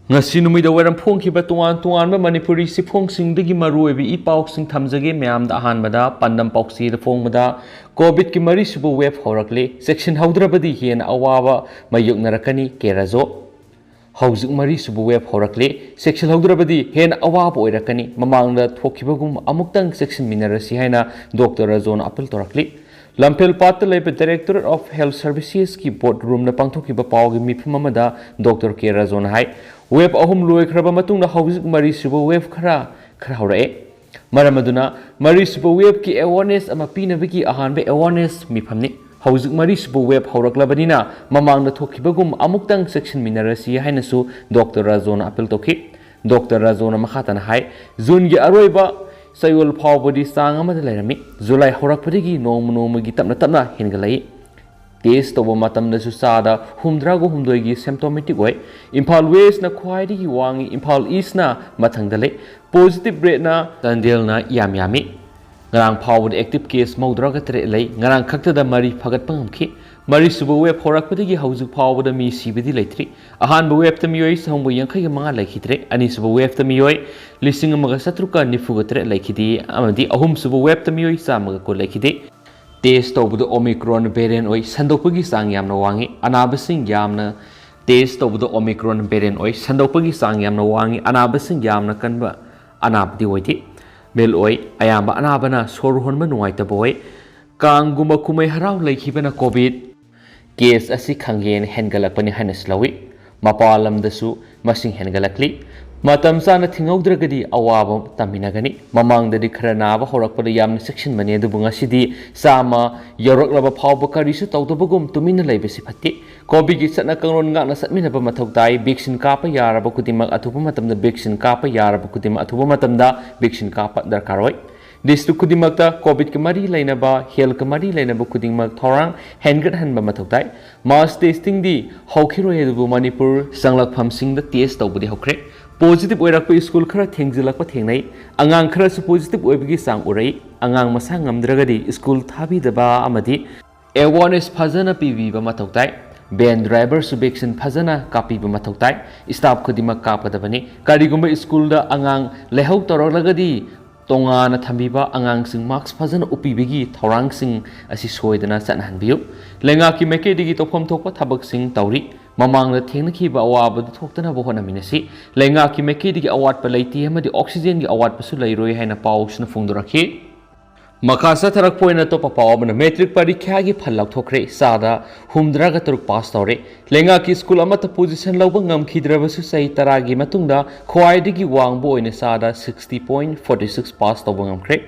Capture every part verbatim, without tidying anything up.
ꯉꯁꯤ ꯅꯨꯃꯤꯗꯥꯡ ꯋꯥꯏꯔꯝ ꯐꯣꯡꯈꯤꯕ ꯇꯣꯉꯥꯟ ꯇꯣꯉꯥꯟꯕ ꯃꯅꯤꯄꯨꯔꯤ ꯆꯦꯐꯣꯡꯁꯤꯡꯗꯒꯤ ꯃꯔꯨꯑꯣꯏꯕ ꯏ ꯄꯥꯎꯁꯤꯡ ꯊꯝꯖꯒꯦ꯫ ꯃꯌꯥꯝꯗ ꯑꯍꯥꯟꯕꯗ ꯄꯥꯟꯗꯝ ꯄꯥꯎꯆꯦꯗ ꯐꯣꯡꯕꯗ, ꯀꯣꯚꯤꯗꯀꯤ ꯃꯔꯤꯁꯨꯕ ꯋꯦꯕ ꯍꯧꯔꯛꯂꯦ, ꯆꯦꯛꯁꯤꯟꯍꯧꯗ꯭ꯔꯕꯗꯤ ꯍꯦꯟꯅ ꯑꯋꯥꯕ ꯃꯥꯌꯣꯛꯅꯔꯛꯀꯅꯤ, ꯀꯦ ꯔꯥꯖꯨ꯫ ꯍꯧꯖꯤꯛ ꯃꯔꯤꯁꯨꯕ ꯋꯦꯕ ꯍꯧꯔꯛꯂꯦ, ꯆꯦꯛꯁꯤꯜꯍꯧꯗ꯭ꯔꯕꯗꯤ ꯍꯦꯟꯅ ꯑꯋꯥꯕ ꯑꯣꯏꯔꯛꯀꯅꯤ, ꯃꯃꯥꯡꯗ ꯊꯣꯛꯈꯤꯕꯒꯨꯝ ꯑꯃꯨꯛꯇꯪ ꯆꯦꯛꯁꯤꯟꯃꯤꯟꯅꯔꯁꯤ ꯍꯥꯏꯅ ꯗꯣꯛꯇꯔ ꯔꯥꯖꯨꯅ ꯑꯄꯤꯜ ꯇꯧꯔꯛꯂꯤ꯫ ꯂꯝꯐꯦꯜꯄꯥꯠꯇ ꯂꯩꯕ Directorate of Health Servicesꯀꯤ board roomꯗ ꯄꯥꯡꯊꯣꯛꯈꯤꯕ ꯄꯥꯎꯒꯤ ꯃꯤꯐꯝ ꯑꯃꯗ ꯗꯣꯛꯇꯔ ꯀꯦ ꯔꯥꯖꯨꯅ ꯍꯥꯏ, ꯋꯦꯕ ꯑꯍꯨꯝ ꯂꯣꯏꯈ꯭ꯔꯕ ꯃꯇꯨꯡꯗ ꯍꯧꯖꯤꯛ ꯃꯔꯤꯁꯨꯕ ꯋꯦꯕ ꯈꯔ ꯈꯔ ꯍꯧꯔꯛꯑꯦ꯫ ꯃꯔꯝ ꯑꯗꯨꯅ ꯃꯔꯤꯁꯨꯕ ꯋꯦꯕꯀꯤ awareness ꯑꯃ ꯄꯤꯅꯕꯒꯤ ꯑꯍꯥꯟꯕ awareness ꯃꯤꯐꯝꯅꯤ꯫ ꯍꯧꯖꯤꯛ ꯃꯔꯤꯁꯨꯕ ꯋꯦꯕ ꯍꯧꯔꯛꯂꯕꯅꯤꯅ ꯃꯃꯥꯡꯗ ꯊꯣꯛꯈꯤꯕꯒꯨꯝ ꯑꯃꯨꯛꯇꯪ ꯆꯦꯛꯁꯤꯟꯃꯤꯟꯅꯔꯁꯤ ꯍꯥꯏꯅꯁꯨ ꯗꯣꯛꯇꯔ ꯔꯥꯖꯨꯅ ꯑꯄꯤꯜ ꯇꯧꯈꯤ꯫ ꯗꯣꯛꯇꯔ ꯔꯥꯖꯨꯅ ꯃꯈꯥ ꯇꯥꯅ ꯍꯥꯏ, ꯖꯨꯟꯒꯤ ꯑꯔꯣꯏꯕ ꯆꯌꯣꯜ ꯐꯥꯎꯕꯗꯤ ꯆꯥꯡ ꯑꯃꯗ ꯂꯩꯔꯝꯃꯤ꯫ ꯖꯨꯂꯥꯏ ꯍꯧꯔꯛꯄꯗꯒꯤ ꯅꯣꯡꯃ ꯅꯣꯡꯃꯒꯤ ꯇꯞꯅ ꯇꯞꯅ ꯍꯦꯟꯒꯠꯂꯛꯏ꯫ Test ꯇꯧꯕ ꯃꯇꯝꯗꯁꯨ ꯆꯥꯗ ꯍꯨꯝꯗ꯭ꯔꯥꯒ ꯍꯨꯝꯗꯣꯏꯒꯤ symptomatic ꯑꯣꯏ꯫ ꯏꯝꯐꯥꯜ Westꯅ ꯈ꯭ꯋꯥꯏꯗꯒꯤ ꯋꯥꯡꯉꯤ, ꯏꯝꯐꯥꯜ Eastꯅ ꯃꯊꯪꯗ ꯂꯩ꯫ Positive rateꯅ ꯆꯥꯟꯗꯦꯜꯅ ꯏꯌꯥꯝ ꯌꯥꯝꯃꯤ꯫ ꯉꯔꯥꯡ ꯐꯥꯎꯕꯗ active case ꯃꯧꯗ꯭ꯔꯥꯒ ꯇꯔꯦꯠ ꯂꯩ꯫ ꯉꯔꯥꯡ ꯈꯛꯇꯗ ꯃꯔꯤ ꯐꯒꯠꯄ ꯉꯝꯈꯤ꯫ ꯃꯔꯤꯁꯨꯕ ꯋꯦꯕ ꯍꯧꯔꯛꯄꯗꯒꯤ ꯍꯧꯖꯤꯛ ꯐꯥꯎꯕꯗ ꯃꯤ ꯁꯤꯕꯗꯤ ꯂꯩꯇ꯭ꯔꯤ꯫ ꯑꯍꯥꯟꯕ ꯋꯦꯕꯇ ꯃꯤꯑꯣꯏ ꯆꯍꯨꯝꯒ ꯌꯥꯡꯈꯩꯒ ꯃꯉꯥ ꯂꯩꯈꯤꯗ꯭ꯔꯦ꯫ ꯑꯅꯤꯁꯨꯕ ꯋꯦꯕꯇ ꯃꯤꯑꯣꯏ ꯂꯤꯁꯤꯡ ꯑꯃꯒ ꯆꯥꯇ꯭ꯔꯨꯛꯀ ꯅꯤꯐꯨꯒ ꯇꯔꯦꯠ ꯂꯩꯈꯤꯗꯦ, ꯑꯃꯗꯤ ꯑꯍꯨꯝꯁꯨꯕ ꯋꯦꯕꯇ ꯃꯤꯑꯣꯏ ꯆꯥꯝꯃꯒ ꯀꯨꯟ ꯂꯩꯈꯤꯗꯦ꯫ Test ꯇꯧꯕꯗ Omicron variant ꯑꯣꯏ, ꯁꯟꯗꯣꯛꯄꯒꯤ ꯆꯥꯡ ꯌꯥꯝꯅ ꯋꯥꯡꯉꯤ꯫ ꯑꯅꯥꯕꯁꯤꯡ ꯌꯥꯝꯅ Test ꯇꯧꯕꯗ Omicron variant ꯑꯣꯏ, ꯁꯟꯗꯣꯛꯄꯒꯤ ꯆꯥꯡ ꯌꯥꯝꯅ ꯋꯥꯡꯉꯤ꯫ ꯑꯅꯥꯕꯁꯤꯡ ꯌꯥꯝꯅ ꯀꯟꯕ ꯑꯅꯥꯕꯗꯤ ꯑꯣꯏꯗꯦ꯫ ꯃꯤꯜ ꯑꯣꯏ, ꯑꯌꯥꯝꯕ ꯑꯅꯥꯕꯅ ꯁꯣꯔ ꯍꯣꯟꯕ ꯅꯨꯡꯉꯥꯏꯇꯕ ꯑꯣꯏ꯫ ꯀꯥꯡꯒꯨꯝꯕ ꯀꯨꯝꯍꯩ ꯍꯔꯥꯎ ꯂꯩꯈꯤꯕꯅ ꯀꯣꯚꯤꯗ case ꯑꯁꯤ ꯈꯪꯍꯦꯟ ꯍꯦꯟꯒꯠꯂꯛꯄꯅꯤ ꯍꯥꯏꯅꯁꯨ ꯂꯧꯏ꯫ ꯃꯄꯥꯟ ꯂꯝꯗꯁꯨ ꯃꯁꯤꯡ ꯍꯦꯟꯒꯠꯂꯛꯂꯤ꯫ ꯃꯇꯝ ꯆꯥꯅ ꯊꯤꯡꯍꯧꯗ꯭ꯔꯒꯗꯤ ꯑꯋꯥꯕ ꯇꯝꯃꯤꯟꯅꯒꯅꯤ꯫ ꯃꯃꯥꯡꯗꯗꯤ ꯈꯔ ꯅꯥꯕ ꯍꯧꯔꯛꯄꯗ ꯌꯥꯝꯅ ꯆꯦꯛꯁꯤꯟꯕꯅꯤ, ꯑꯗꯨꯕꯨ ꯉꯁꯤꯗꯤ ꯆꯥꯝꯃ ꯌꯧꯔꯛꯂꯕ ꯐꯥꯎꯕ ꯀꯔꯤꯁꯨ ꯇꯧꯗꯕꯒꯨꯝ ꯇꯨꯃꯤꯟꯅ ꯂꯩꯕꯁꯤ ꯐꯠꯇꯦ꯫ ꯀꯣꯚꯤꯗꯀꯤ ꯆꯠꯅ ꯀꯥꯡꯂꯣꯟ ꯉꯥꯛꯅ ꯆꯠꯃꯤꯟꯅꯕ ꯃꯊꯧ ꯇꯥꯏ꯫ Vaccine ꯀꯥꯞꯄ ꯌꯥꯔꯕ ꯈꯨꯗꯤꯡꯃꯛ ꯑꯊꯨꯕ ꯃꯇꯝꯗ vaccine ꯀꯥꯞꯄ ꯌꯥꯔꯕ ꯈꯨꯗꯤꯡꯃꯛ ꯑꯊꯨꯕ ꯃꯇꯝꯗ vaccine ꯀꯥꯞꯄ ꯗꯔꯀꯥꯔ ꯑꯣꯏ꯫ District ꯈꯨꯗꯤꯡꯃꯛꯇ ꯀꯣꯚꯤꯗꯀꯤ ꯃꯔꯤ ꯂꯩꯅꯕ, healthꯀ ꯃꯔꯤ ꯂꯩꯅꯕ ꯈꯨꯗꯤꯡꯃꯛ ꯊꯧꯔꯥꯡ ꯍꯦꯟꯒꯠꯍꯟꯕ ꯃꯊꯧ ꯇꯥꯏ꯫ Mass testingꯗꯤ ꯍꯧꯈꯤꯔꯣꯏ, ꯑꯗꯨꯕꯨ ꯃꯅꯤꯄꯨꯔ ꯆꯪꯂꯛꯐꯝꯁꯤꯡꯗ test ꯇꯧꯕꯗꯤ ꯍꯧꯈ꯭ꯔꯦ꯫ Positive ꯑꯣꯏꯔꯛꯄ ꯁ꯭ꯀꯨꯜ ꯈꯔ ꯊꯦꯡꯖꯤꯜꯂꯛꯄ ꯊꯦꯡꯅꯩ꯫ ꯑꯉꯥꯡ ꯈꯔꯁꯨ positive ꯑꯣꯏꯕꯒꯤ ꯆꯥꯡ ꯎꯔꯛꯏ꯫ ꯑꯉꯥꯡ ꯃꯁꯥ ꯉꯝꯗ꯭ꯔꯒꯗꯤ ꯁ꯭ꯀꯨꯜ ꯊꯥꯕꯤꯗꯕ ꯑꯃꯗꯤ awareness ꯐꯖꯅ ꯄꯤꯕꯤꯕ ꯃꯊꯧ ꯇꯥꯏ꯫ ꯚꯦꯟ ꯗ꯭ꯔꯥꯏꯚꯔꯁꯨ ꯚꯦꯛꯁꯤꯟ ꯐꯖꯅ ꯀꯥꯞꯄꯤꯕ ꯃꯊꯧ ꯇꯥꯏ꯫ ꯁ꯭ꯇꯥꯐ ꯈꯨꯗꯤꯡꯃꯛ ꯀꯥꯞꯀꯗꯕꯅꯤ꯫ ꯀꯔꯤꯒꯨꯝꯕ ꯁ꯭ꯀꯨꯜꯗ ꯑꯉꯥꯡ ꯂꯩꯍꯧ ꯇꯧꯔꯛꯂꯒꯗꯤ ꯇꯣꯉꯥꯟꯅ ꯊꯝꯕꯤꯕ, ꯑꯉꯥꯡꯁꯤꯡ ꯃꯥꯛꯁ ꯐꯖꯅ ꯎꯞꯄꯤꯕꯒꯤ ꯊꯧꯔꯥꯡꯁꯤꯡ ꯑꯁꯤ ꯁꯣꯏꯗꯅ ꯆꯠꯅꯍꯟꯕꯤꯌꯨ꯫ ꯂꯩꯉꯥꯛꯀꯤ ꯃꯥꯏꯀꯩꯗꯒꯤ ꯇꯧꯐꯝ ꯊꯣꯛꯄ ꯊꯕꯛꯁꯤꯡ ꯇꯧꯔꯤ꯫ ꯃꯃꯥꯡꯗ ꯊꯦꯡꯅꯈꯤꯕ ꯑꯋꯥꯕꯗꯨ ꯊꯣꯛꯇꯅꯕ ꯍꯣꯠꯅꯃꯤꯟꯅꯁꯤ꯫ ꯂꯩꯉꯥꯛꯀꯤ ꯃꯥꯏꯀꯩꯗꯒꯤ ꯑꯋꯥꯠꯄ ꯂꯩꯇꯦ ꯑꯃꯗꯤ ꯑꯣꯛꯁꯤꯖꯦꯟꯒꯤ ꯑꯋꯥꯠꯄꯁꯨ ꯂꯩꯔꯣꯏ ꯍꯥꯏꯅ ꯄꯥꯎꯁꯤꯅ ꯐꯣꯡꯗꯣꯔꯛꯈꯤ꯫ ꯃꯈꯥ ꯆꯠꯊꯔꯛꯄ ꯑꯣꯏꯅ ꯑꯇꯣꯞꯄ ꯄꯥꯎ ꯑꯃꯅ, ꯃꯦꯇ꯭ꯔꯤꯛ ꯄꯔꯤꯈ꯭ꯌꯥꯒꯤ ꯐꯜ ꯂꯥꯎꯊꯣꯛꯈ꯭ꯔꯦ꯫ ꯆꯥꯗ ꯍꯨꯝꯗ꯭ꯔꯥꯒ ꯇꯔꯨꯛ ꯄꯥꯁ ꯇꯧꯔꯦ꯫ ꯂꯩꯉꯥꯛꯀꯤ ꯁ꯭ꯀꯨꯜ ꯑꯃꯠꯇ ꯄꯣꯖꯤꯁꯟ ꯂꯧꯕ ꯉꯝꯈꯤꯗ꯭ꯔꯕꯁꯨ ꯆꯍꯤ ꯇꯔꯥꯒꯤ ꯃꯇꯨꯡꯗ ꯈ꯭ꯋꯥꯏꯗꯒꯤ ꯋꯥꯡꯕ ꯑꯣꯏꯅ ꯆꯥꯗ sixty point forty six pass ꯇꯧꯕ ꯉꯝꯈ꯭ꯔꯦ꯫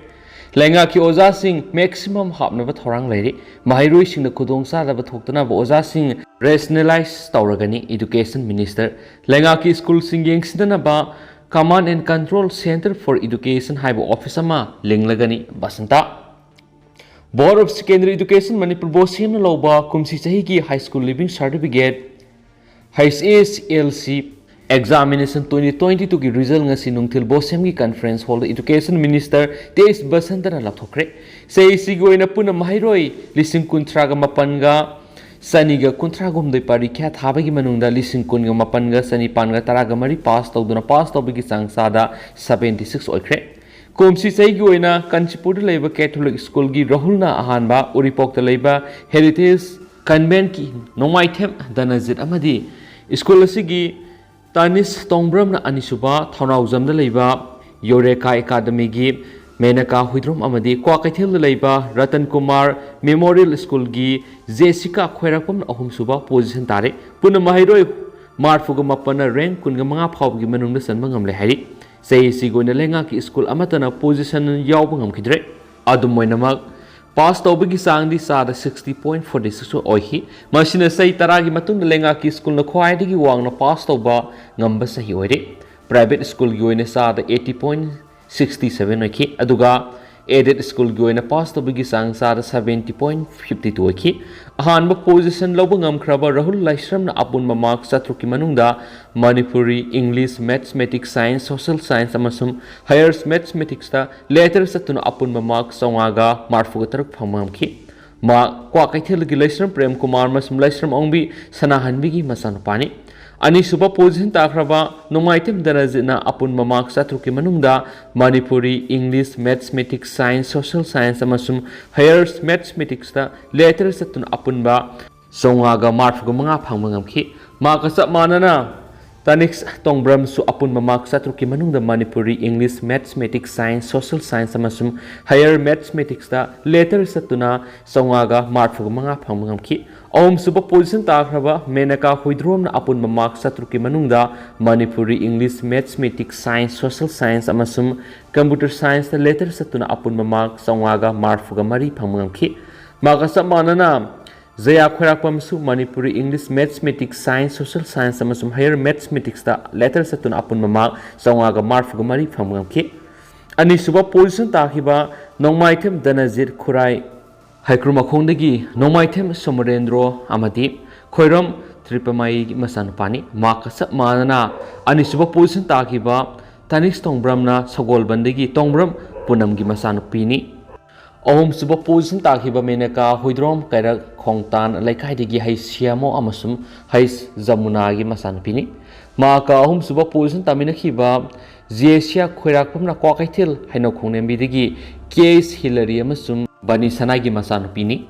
ꯂꯩꯉꯥꯛꯀꯤ ꯑꯣꯖꯥꯁꯤꯡ ꯃꯦꯛꯁꯤꯃꯝ ꯍꯥꯞꯅꯕ ꯊꯧꯔꯥꯡ ꯂꯩꯔꯤ꯫ ꯃꯍꯩꯔꯣꯏꯁꯤꯡꯅ ꯈꯨꯗꯣꯡꯆꯥꯗꯕ ꯊꯣꯛꯇꯅꯕ ꯑꯣꯖꯥꯁꯤꯡ ꯔꯦꯁꯅꯦꯂꯥꯏꯁ ꯇꯧꯔꯒꯅꯤ꯫ ꯏꯗꯨꯀꯦꯁꯟ ꯃꯤꯅꯤꯁꯇꯔ, ꯂꯩꯉꯥꯛꯀꯤ ꯁ꯭ꯀꯨꯜꯁꯤꯡ ꯌꯦꯡꯁꯤꯟꯅꯅꯕ Command and Control Centre for Education ꯍꯥꯏꯕ ꯑꯣꯐꯤꯁ ꯑꯃ ꯂꯤꯡꯂꯒꯅꯤ꯫ Basanta. Board of Secondary Education Manipur ꯕꯣꯁꯦꯝꯅ ꯂꯧꯕ ꯀꯨꯝꯁꯤ ꯆꯍꯤꯒꯤ High School Leaving Certificate, H S L C, Examination twenty twenty twoꯒꯤ ꯔꯤꯖꯜ ꯉꯁꯤ ꯅꯨꯡꯊꯤꯜ ꯕꯣꯁꯦꯝꯒꯤ conference hall education minister T S ꯕꯁꯟꯇꯅ ꯂꯥꯎꯊꯣꯛꯈ꯭ꯔꯦ꯫ ꯆꯍꯤꯁꯤꯒꯤ ꯑꯣꯏꯅ ꯄꯨꯟꯅ ꯃꯍꯩꯔꯣꯏ ꯂꯤꯁꯤꯡ ꯀꯨꯟꯊ꯭ꯔꯥꯒ ꯃꯥꯄꯟꯒ ꯆꯅꯤꯒ ꯀꯨꯟꯊ꯭ꯔꯥ ꯍꯨꯝꯗꯣꯏ ꯄꯔꯤꯈ꯭ꯌꯥ ꯊꯥꯕꯒꯤ ꯃꯅꯨꯡꯗ ꯂꯤꯁꯤꯡ ꯀꯨꯟꯒ ꯃꯥꯄꯟꯒ ꯆꯅꯤꯄꯥꯟꯒ ꯇꯔꯥꯒ ꯃꯔꯤ ꯄꯥꯁ ꯇꯧꯗꯨꯅ ꯄꯥꯁ ꯇꯧꯕꯒꯤ ꯆꯥꯡ ꯆꯥꯗ ꯁꯕꯦꯟꯇꯤ ꯁꯤꯛꯁ ꯑꯣꯏꯈ꯭ꯔꯦ꯫ ꯀꯨꯝꯁꯤ ꯆꯍꯤꯒꯤ ꯑꯣꯏꯅ ꯀꯥꯟꯆꯤꯄꯨꯔꯗ ꯂꯩꯕ ꯀꯦꯊꯣꯂꯤꯛ ꯁ꯭ꯀꯨꯜꯒꯤ ꯔꯥꯍꯨꯜꯅ ꯑꯍꯥꯟꯕ, ꯎꯔꯤꯄꯣꯛꯇ ꯂꯩꯕ ꯍꯦꯔꯤꯇꯦꯖ ꯀꯟꯚꯦꯟꯠꯀꯤ ꯅꯣꯡꯃꯥꯏꯊꯦꯝ ꯗꯅꯖꯤꯠ ꯑꯃꯗꯤ ꯁ꯭ꯀꯨꯜ ꯑꯁꯤꯒꯤ ꯇꯥꯅꯤꯁ ꯇꯣꯡꯕ꯭ꯔꯝꯅ ꯑꯅꯤꯁꯨꯕ, ꯊꯧꯅꯥꯎꯖꯝꯗ ꯂꯩꯕ ꯌꯣꯔꯦꯀꯥ ꯑꯦꯀꯥꯗꯃꯤꯒꯤ ꯃꯦꯅꯀꯥ ꯍꯨꯏꯗ꯭ꯔꯣꯝ ꯑꯃꯗꯤ ꯀ꯭ꯋꯥꯀꯩꯊꯦꯜꯗ ꯂꯩꯕ ꯔꯇꯟ ꯀꯨꯃꯥꯔ ꯃꯦꯃꯣꯔꯤꯌꯦꯜ ꯁ꯭ꯀꯨꯜꯒꯤ ꯖꯦꯁꯤꯀꯥ ꯈ꯭ꯋꯥꯏꯔꯥꯛꯄꯝꯅ ꯑꯍꯨꯝꯁꯨꯕ ꯄꯣꯖꯤꯁꯟ ꯇꯥꯔꯦ꯫ ꯄꯨꯟꯅ ꯃꯍꯩꯔꯣꯏ ꯃꯔꯐꯨꯒ ꯃꯥꯄꯟꯅ ꯔꯦꯡꯛ ꯀꯨꯟꯒ ꯃꯉꯥ ꯐꯥꯎꯕꯒꯤ ꯃꯅꯨꯡꯗ ꯆꯟꯕ ꯉꯝꯂꯦ ꯍꯥꯏꯔꯤ꯫ ꯆꯍꯤꯁꯤꯒꯤ ꯑꯣꯏꯅ ꯂꯩꯉꯥꯛꯀꯤ ꯁ꯭ꯀꯨꯜ ꯑꯃꯠꯇꯅ ꯄꯣꯖꯤꯁꯟ ꯌꯥꯎꯕ ꯉꯝꯈꯤꯗ꯭ꯔꯦ꯫ ꯑꯗꯨꯝ ꯑꯣꯏꯅꯃꯛ, ꯄꯥꯁ ꯇꯧꯕꯒꯤ ꯆꯥꯡꯗꯤ ꯆꯥꯗ sixty point forty six ꯑꯣꯏꯈꯤ꯫ ꯃꯁꯤꯅ ꯆꯍꯤ ꯇꯔꯥꯒꯤ ꯃꯇꯨꯡꯗ ꯂꯩꯉꯥꯛꯀꯤ ꯁ꯭ꯀꯨꯜꯅ ꯈ꯭ꯋꯥꯏꯗꯒꯤ ꯋꯥꯡꯅ ꯄꯥꯁ ꯇꯧꯕ ꯉꯝꯕ ꯆꯍꯤ ꯑꯣꯏꯔꯦ꯫ ꯄ꯭ꯔꯥꯏꯚꯦꯠ ꯁ꯭ꯀꯨꯜꯒꯤ ꯑꯣꯏꯅ ꯆꯥꯗ eighty point sixty seven ꯑꯣꯏꯈꯤ, ꯑꯗꯨꯒ ꯑꯦꯗꯦꯗ ꯁ꯭ꯀꯨꯜꯒꯤ ꯑꯣꯏꯅ ꯄꯥꯁ ꯇꯧꯕꯒꯤ ꯆꯥꯡ ꯆꯥꯗ seventy point fifty two ꯑꯣꯏꯈꯤ꯫ ꯑꯍꯥꯟꯕ ꯄꯣꯖꯤꯁꯟ ꯂꯧꯕ ꯉꯝꯈ꯭ꯔꯕ ꯔꯥꯍꯨꯜ ꯂꯥꯏꯁ꯭ꯔꯝꯅ ꯑꯄꯨꯟꯕ ꯃꯥꯔꯛ ꯆꯥꯇ꯭ꯔꯨꯛꯀꯤ ꯃꯅꯨꯡꯗ Manipuri, English, mathematics, science, social science ꯑꯃꯁꯨꯡ ꯍꯥꯌꯔ ꯃꯦꯊꯃꯦꯇꯤꯛꯁꯇ ꯂꯦꯇꯔ ꯆꯠꯇꯨꯅ ꯑꯄꯨꯟꯕ ꯃꯥꯔꯛ ꯆꯥꯝꯃꯉꯥꯒ ꯃꯔꯐꯨꯒ ꯇꯔꯨꯛ ꯐꯪꯕ ꯉꯝꯈꯤ꯫ ꯃꯍꯥꯛ ꯀ꯭ꯋꯥꯀꯩꯊꯦꯜꯒꯤ ꯂꯩꯁ꯭ꯔꯝ ꯄ꯭ꯔꯦꯝ ꯀꯨꯃꯥꯔ ꯑꯃꯁꯨꯡ ꯂꯩꯁ꯭ꯔꯝ ꯑꯣꯡꯕꯤ ꯁꯅꯥꯍꯟꯕꯤꯒꯤ ꯃꯆꯥꯅꯨꯄꯥꯅꯤ꯫ ꯑꯅꯤꯁꯨꯕ position ꯇꯥꯈ꯭ꯔꯕ ꯅꯣꯡꯃꯥꯏꯊꯦꯝ ꯙꯅꯖꯤꯠꯅ ꯑꯄꯨꯟꯕ mark ꯆꯥꯇ꯭ꯔꯨꯛꯀꯤ ꯃꯅꯨꯡꯗ Manipuri, English, Mathematics, Science, Social Science ꯑꯃꯁꯨꯡ Higher Mathematicsꯇ letter ꯆꯠꯇꯨꯅ ꯑꯄꯨꯟꯕ ꯆꯥꯝꯃꯉꯥꯒ ꯃꯔꯤꯐꯨꯒ ꯃꯉꯥ ꯐꯪꯕ ꯉꯝꯈꯤ꯫ ꯃꯍꯥꯛꯀ ꯆꯞ ꯃꯥꯟꯅꯅ ꯇꯥꯅꯤꯛꯁ ꯇꯣꯡꯕ꯭ꯔꯝꯁꯨ ꯑꯄꯨꯟꯕ mark ꯆꯥꯇ꯭ꯔꯨꯛꯀꯤ ꯃꯅꯨꯡꯗ Manipuri, English, Mathematics, Science, Social Science ꯑꯃꯁꯨꯡ Higher Mathematicsꯇ letter ꯆꯠꯇꯨꯅ ꯆꯥꯝꯃꯉꯥꯒ ꯃꯔꯤꯐꯨꯒ ꯃꯉꯥ ꯐꯪꯕ ꯉꯝꯈꯤ꯫ ꯑꯍꯨꯝꯁꯨꯕ position ꯇꯥꯈ꯭ꯔꯕ ꯃꯦꯅꯀꯥ ꯍꯨꯏꯗ꯭ꯔꯣꯝꯅ ꯑꯄꯨꯟꯕ mark ꯆꯥꯇ꯭ꯔꯨꯛꯀꯤ ꯃꯅꯨꯡꯗ Manipuri, English, Mathematics, Science, Social Science ꯑꯃꯁꯨꯡ Computer Scienceꯇ letter ꯆꯠꯇꯨꯅ ꯑꯄꯨꯟꯕ mark ꯆꯥꯝꯃꯉꯥꯒ ꯃꯔꯤꯐꯨꯒ ꯃꯔꯤ ꯐꯪꯕ ꯉꯝꯈꯤ꯫ ꯃꯍꯥꯛꯀ ꯆꯞ ꯃꯥꯟꯅꯅ ꯖꯌꯥ ꯈꯣꯏꯔꯥꯛꯄꯝꯁꯨ Manipuri, English, Mathematics, Science, Social Science ꯑꯃꯁꯨꯡ Higher Mathematicsꯇ letter ꯆꯠꯇꯨꯅ ꯑꯄꯨꯟꯕ mark ꯆꯥꯝꯃꯉꯥꯒ ꯃꯔꯤꯐꯨꯒ ꯃꯔꯤ ꯐꯪꯕ ꯉꯝꯈꯤ꯫ ꯑꯅꯤꯁꯨꯕ position ꯇꯥꯈꯤꯕ ꯅꯣꯡꯃꯥꯏꯊꯦꯝ ꯙꯅꯖꯤꯠ ꯈꯨꯔꯥꯏ ꯍꯩꯀ꯭ꯔꯨꯃꯈꯣꯡꯗꯒꯤ ꯅꯣꯡꯃꯥꯏꯊꯦꯝ ꯁꯣꯃꯣꯔꯦꯟꯗ꯭ꯔꯣ ꯑꯃꯗꯤ ꯈꯣꯏꯔꯝ ꯇ꯭ꯔꯤꯄꯃꯩꯒꯤ ꯃꯆꯥꯅꯨꯄꯥꯅꯤ꯫ ꯃꯍꯥꯛꯀ ꯆꯞ ꯃꯥꯟꯅꯅ ꯑꯅꯤꯁꯨꯕ position ꯇꯥꯈꯤꯕ ꯇꯥꯅꯤꯛꯁ ꯇꯣꯡꯕ꯭ꯔꯝꯅ ꯁꯒꯣꯜꯕꯟꯗꯒꯤ ꯇꯣꯡꯕ꯭ꯔꯝ ꯄꯨꯅꯝꯒꯤ ꯃꯆꯥꯅꯨꯄꯤꯅꯤ꯫ ꯑꯍꯨꯝꯁꯨꯕ position ꯇꯥꯈꯤꯕ ꯃꯦꯅꯀꯥ ꯍꯨꯏꯗ꯭ꯔꯣꯝ ꯀꯩꯔꯛ ꯈꯣꯡꯇꯥꯟ ꯂꯩꯀꯥꯏꯗꯒꯤ ꯍꯩꯁ ꯁꯤꯌꯥꯃꯣ ꯑꯃꯁꯨꯡ ꯍꯩꯁ ꯖꯃꯨꯅꯥꯒꯤ ꯃꯆꯥꯅꯨꯄꯤꯅꯤ꯫ ꯃꯍꯥꯛꯀ ꯑꯍꯨꯝꯁꯨꯕ position ꯇꯥꯃꯤꯟꯅꯈꯤꯕ ꯖꯦꯁꯤꯌꯥ ꯈꯣꯏꯔꯥꯛꯄꯝꯅ ꯀ꯭ꯋꯥꯀꯩꯊꯦꯜ ꯍꯩꯅꯧꯈꯣꯡ ꯂꯦꯝꯕꯤꯗꯒꯤ ꯀꯦ ꯑꯩꯆ ꯍꯤꯂꯔꯤ ꯑꯃꯁꯨꯡ ꯕꯅꯤ ꯁꯅꯥꯒꯤ ꯃꯆꯥꯅꯨꯄꯤꯅꯤ꯫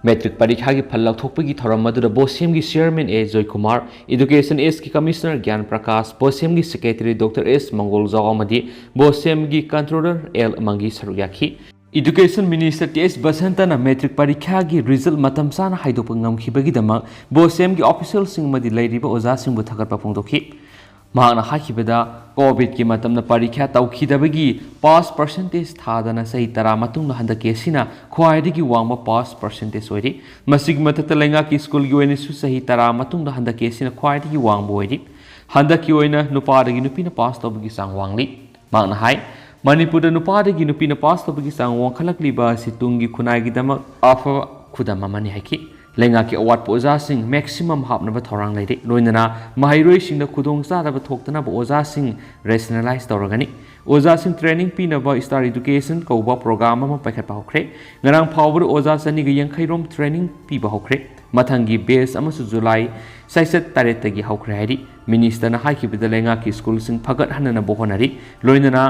ꯃꯦꯇ꯭ꯔꯤꯛ ꯄꯔꯤꯈꯥꯒꯤ ꯐꯜ ꯂꯧꯊꯣꯛꯄꯒꯤ ꯊꯧꯔꯝ ꯑꯗꯨꯗ ꯕꯣꯁꯦꯝꯒꯤ chairman ꯑꯦ ꯖꯣꯏꯀꯨꯃꯥꯔ, education S ꯀꯤ commissioner ꯒ꯭ꯌꯥꯟ ꯄ꯭ꯔꯀꯥꯁ, ꯕꯣꯁꯦꯝꯒꯤ secretary Doctor S ꯃꯪꯒꯣꯜꯖꯥꯎ ꯑꯃꯗꯤ ꯕꯣꯁꯦꯝꯒꯤ controller ꯑꯦꯜ ꯃꯪꯒꯤ ꯁꯔꯨꯛ ꯌꯥꯈꯤ꯫ Education Minister T S ꯕꯁꯟꯇꯅ matric ꯄꯔꯤꯈꯥꯒꯤ result ꯃꯇꯝ ꯆꯥꯅ ꯍꯥꯏꯗꯣꯛꯄ ꯉꯝꯈꯤꯕꯒꯤꯗꯃꯛ ꯕꯣꯁꯦꯝꯒꯤ officialꯁꯤꯡ ꯑꯃꯗꯤ ꯂꯩꯔꯤꯕ ꯑꯣꯖꯥꯁꯤꯡꯕꯨ ꯊꯥꯒꯠꯄ ꯐꯣꯡꯗꯣꯛꯈꯤ꯫ ꯃꯍꯥꯛꯅ ꯍꯥꯏꯈꯤꯕꯗ, COVIDꯀꯤ ꯃꯇꯝꯗ ꯄꯔꯤꯈ꯭ꯌꯥ ꯇꯧꯈꯤꯗꯕꯒꯤ pass percentage ꯊꯥꯗꯅ ꯆꯍꯤ ꯇꯔꯥ ꯃꯇꯨꯡꯗ ꯍꯟꯗꯛꯀꯤ ꯑꯁꯤꯅ ꯈ꯭ꯋꯥꯏꯗꯒꯤ ꯋꯥꯡꯕ pass percentage ꯑꯣꯏꯔꯤ꯫ ꯃꯁꯤꯒꯤ ꯃꯊꯛꯇ ꯂꯩꯉꯥꯛꯀꯤ ꯁ꯭ꯀꯨꯜꯒꯤ ꯑꯣꯏꯅꯁꯨ ꯆꯍꯤ ꯇꯔꯥ ꯃꯇꯨꯡꯗ ꯍꯟꯗꯛꯀꯤ ꯑꯁꯤꯅ ꯈ꯭ꯋꯥꯏꯗꯒꯤ ꯋꯥꯡꯕ ꯑꯣꯏꯔꯤ꯫ ꯍꯟꯗꯛꯀꯤ ꯑꯣꯏꯅ ꯅꯨꯄꯥꯗꯒꯤ ꯅꯨꯄꯤꯅ pass ꯇꯧꯕꯒꯤ ꯆꯥꯡ ꯋꯥꯡꯂꯤ꯫ ꯃꯍꯥꯛꯅ ꯍꯥꯏ, ꯃꯅꯤꯄꯨꯔꯗ ꯅꯨꯄꯥꯗꯒꯤ ꯅꯨꯄꯤꯅ pass ꯇꯧꯕꯒꯤ ꯆꯥꯡ ꯋꯥꯡꯈꯠꯂꯛꯂꯤꯕ ꯑꯁꯤ ꯇꯨꯡꯒꯤ ꯈꯨꯟꯅꯥꯏꯒꯤꯗꯃꯛ ꯑꯐꯕ ꯈꯨꯗꯝ ꯑꯃꯅꯤ ꯍꯥꯏꯈꯤ꯫ ꯂꯩꯉꯥꯛꯀꯤ ꯑꯋꯥꯠꯄ ꯑꯣꯖꯥꯁꯤꯡ maximum ꯍꯥꯞꯅꯕ ꯊꯧꯔꯥꯡ ꯂꯩꯔꯤ꯫ ꯂꯣꯏꯅꯅ ꯃꯍꯩꯔꯣꯏꯁꯤꯡꯗ ꯈꯨꯗꯣꯡꯆꯥꯗꯕ ꯊꯣꯛꯇꯅꯕ ꯑꯣꯖꯥꯁꯤꯡ rationalize ꯇꯧꯔꯒꯅꯤ꯫ ꯑꯣꯖꯥꯁꯤꯡ training ꯄꯤꯅꯕ Star Education ꯀꯧꯕ program ꯑꯃ ꯄꯥꯏꯈꯠꯄ ꯍꯧꯈ꯭ꯔꯦ꯫ ꯉꯔꯥꯡ ꯐꯥꯎꯕꯗ ꯑꯣꯖꯥ ꯆꯅꯤꯒ ꯌꯥꯡꯈꯩ ꯔꯣꯝ training ꯄꯤꯕ ꯍꯧꯈ꯭ꯔꯦ꯫ ꯃꯊꯪꯒꯤ batch ꯑꯃꯁꯨ July ꯆꯩꯆꯠ ꯇꯔꯦꯠꯇꯒꯤ ꯍꯧꯈ꯭ꯔꯦ ꯍꯥꯏꯔꯤ꯫ Minister ꯅ ꯍꯥꯏꯈꯤꯕꯗ ꯂꯩꯉꯥꯛꯀꯤ school ꯁꯤꯡ ꯐꯒꯠꯍꯟꯅꯅꯕ ꯍꯣꯠꯅꯔꯤ꯫ ꯂꯣꯏꯅꯅ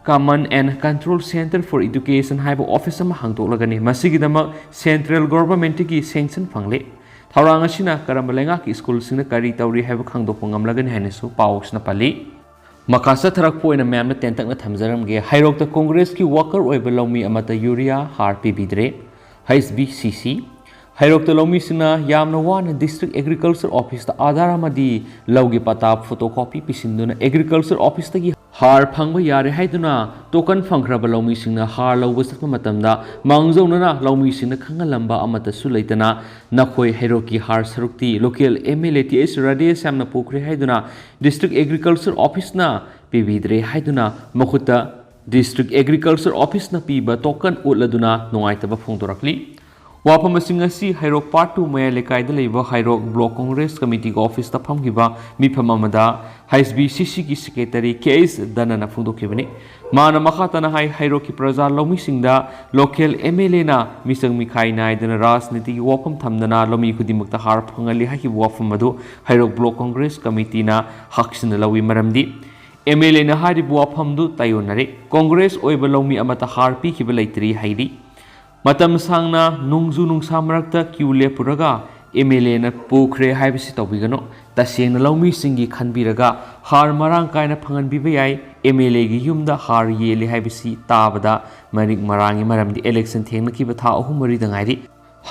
Command and Control Centre for Education ꯍꯥꯏꯕ office ꯑꯃ ꯍꯥꯡꯗꯣꯛꯂꯒꯅꯤ꯫ ꯃꯁꯤꯒꯤꯗꯃꯛ central government ꯀꯤ sanction ꯐꯪꯂꯦ꯫ ꯊꯧꯔꯥꯡ ꯑꯁꯤꯅ ꯀꯔꯝꯕ ꯂꯩꯉꯥꯛꯀꯤ school ꯁꯤꯡꯅ ꯀꯔꯤ ꯇꯧꯔꯤ ꯍꯥꯏꯕ ꯈꯪꯗꯣꯛꯄ ꯉꯝꯂꯒꯅꯤ ꯍꯥꯏꯅꯁꯨ ꯄꯥꯎ ꯑꯁꯤꯅ ꯄꯜꯂꯤ꯫ ꯃꯈꯥ ꯆꯠꯊꯔꯛꯄ ꯑꯣꯏꯅ ꯃꯌꯥꯝꯅ ꯇꯦꯟꯇꯛꯅ ꯊꯝꯖꯔꯝꯒꯦ꯫ ꯍꯩꯔꯣꯛꯇ Congress ꯀꯤ worker ꯑꯣꯏꯕ ꯂꯧꯃꯤ ꯑꯃꯠꯇ urea ꯍꯥꯔ ꯄꯤꯕꯤꯗ꯭ꯔꯦ꯫ H B C C꯫ ꯍꯩꯔꯣꯛꯇ ꯂꯧꯃꯤꯁꯤꯡꯅ ꯌꯥꯝꯅ ꯋꯥꯅ District Agriculture Office ꯇ ꯑꯥꯙꯥꯔ ꯑꯃꯗꯤ ꯂꯧꯒꯤ ꯄꯇꯥ photocopy ꯄꯤꯁꯤꯟꯗꯨꯅ Agriculture Office ꯇꯒꯤ ꯍꯥꯔ ꯐꯪꯕ ꯌꯥꯔꯦ ꯍꯥꯏꯗꯨꯅ token ꯐꯪꯈ꯭ꯔꯕ ꯂꯧꯃꯤꯁꯤꯡꯅ ꯍꯥꯔ ꯂꯧꯕ ꯆꯠꯄ ꯃꯇꯝꯗ ꯃꯥꯡꯖꯧꯅꯅ ꯂꯧꯃꯤꯁꯤꯡꯅ ꯈꯪꯍꯜꯂꯝꯕ ꯑꯃꯠꯇꯁꯨ ꯂꯩꯇꯅ ꯅꯈꯣꯏ ꯍꯩꯔꯣꯛꯀꯤ ꯍꯥꯔ ꯁꯔꯨꯛꯇꯤ local M L A T H ꯔꯥꯙꯦꯁ꯭ꯌꯥꯝꯅ ꯄꯨꯈ꯭ꯔꯦ ꯍꯥꯏꯗꯨꯅ District Agriculture Office ꯅ ꯄꯤꯕꯤꯗ꯭ꯔꯦ ꯍꯥꯏꯗꯨꯅ ꯃꯈꯨꯠꯇ District Agriculture Office ꯅ ꯄꯤꯕ token ꯎꯠꯂꯗꯨꯅ ꯅꯨꯡꯉꯥꯏꯇꯕ ꯐꯣꯡꯗꯣꯔꯛꯂꯤ꯫ ꯋꯥꯐꯝꯁꯤꯡ ꯑꯁꯤ ꯍꯩꯔꯣꯛ Part two ꯃꯌꯥꯏ ꯂꯩꯀꯥꯏꯗ ꯂꯩꯕ ꯍꯩꯔꯣꯛ Block Congress Committee ꯒꯤ office ꯇ ꯐꯝꯈꯤꯕ ꯃꯤꯐꯝ ꯑꯃꯗ H B C C ꯒꯤ secretary K H ꯙꯅꯅ ꯐꯣꯡꯗꯣꯛꯈꯤꯕꯅꯤ꯫ ꯃꯥꯅ ꯃꯈꯥ ꯇꯥꯅ ꯍꯥꯏ, ꯍꯩꯔꯣꯛꯀꯤ ꯄ꯭ꯔꯖꯥ ꯂꯧꯃꯤꯁꯤꯡꯗ local M L A ꯅ ꯃꯤꯆꯪ ꯃꯤꯈꯥꯏ ꯅꯥꯏꯗꯅ ꯔꯥꯖꯅꯤꯇꯤꯒꯤ ꯋꯥꯐꯝ ꯊꯝꯗꯅ ꯂꯧꯃꯤ ꯈꯨꯗꯤꯡꯃꯛꯇ ꯍꯥꯔ ꯐꯪꯍꯜꯂꯤ ꯍꯥꯏꯈꯤꯕ ꯋꯥꯐꯝ ꯑꯗꯨ ꯍꯩꯔꯣꯛ Block Congress Committee ꯅ ꯍꯛꯆꯤꯟꯅ ꯂꯧꯏ꯫ ꯃꯔꯝꯗꯤ M L A ꯅ ꯍꯥꯏꯔꯤꯕ ꯋꯥꯐꯝꯗꯨ ꯇꯥꯏꯑꯣꯟꯅꯔꯦ꯫ Congress ꯑꯣꯏꯕ ꯂꯧꯃꯤ ꯑꯃꯠꯇ ꯍꯥꯔ ꯄꯤꯈꯤꯕ ꯂꯩꯇ꯭ꯔꯤ ꯍꯥꯏꯔꯤ꯫ ꯃꯇꯝ ꯁꯥꯡꯅ ꯅꯣꯡꯖꯨ ꯅꯨꯡꯁꯥ ꯃꯔꯛꯇ queue ꯂꯦꯞꯄꯨꯔꯒ M L A ꯅ ꯄꯨꯈ꯭ꯔꯦ ꯍꯥꯏꯕꯁꯤ ꯇꯧꯕꯤꯒꯅꯨ꯫ ꯇꯁꯦꯡꯅ ꯂꯧꯃꯤꯁꯤꯡꯒꯤ ꯈꯟꯕꯤꯔꯒ ꯍꯥꯔ ꯃꯔꯥꯡ ꯀꯥꯏꯅ ꯐꯪꯍꯟꯕꯤꯕ ꯌꯥꯏ꯫ M L A ꯒꯤ ꯌꯨꯝꯗ ꯍꯥꯔ ꯌꯦꯜꯂꯤ ꯍꯥꯏꯕꯁꯤ ꯇꯥꯕꯗ ꯃꯔꯤꯛ ꯃꯔꯥꯡꯉꯤ, ꯃꯔꯝꯗꯤ election ꯊꯦꯡꯅꯈꯤꯕ ꯊꯥ ꯑꯍꯨꯝ ꯃꯔꯤꯗ ꯉꯥꯏꯔꯤ꯫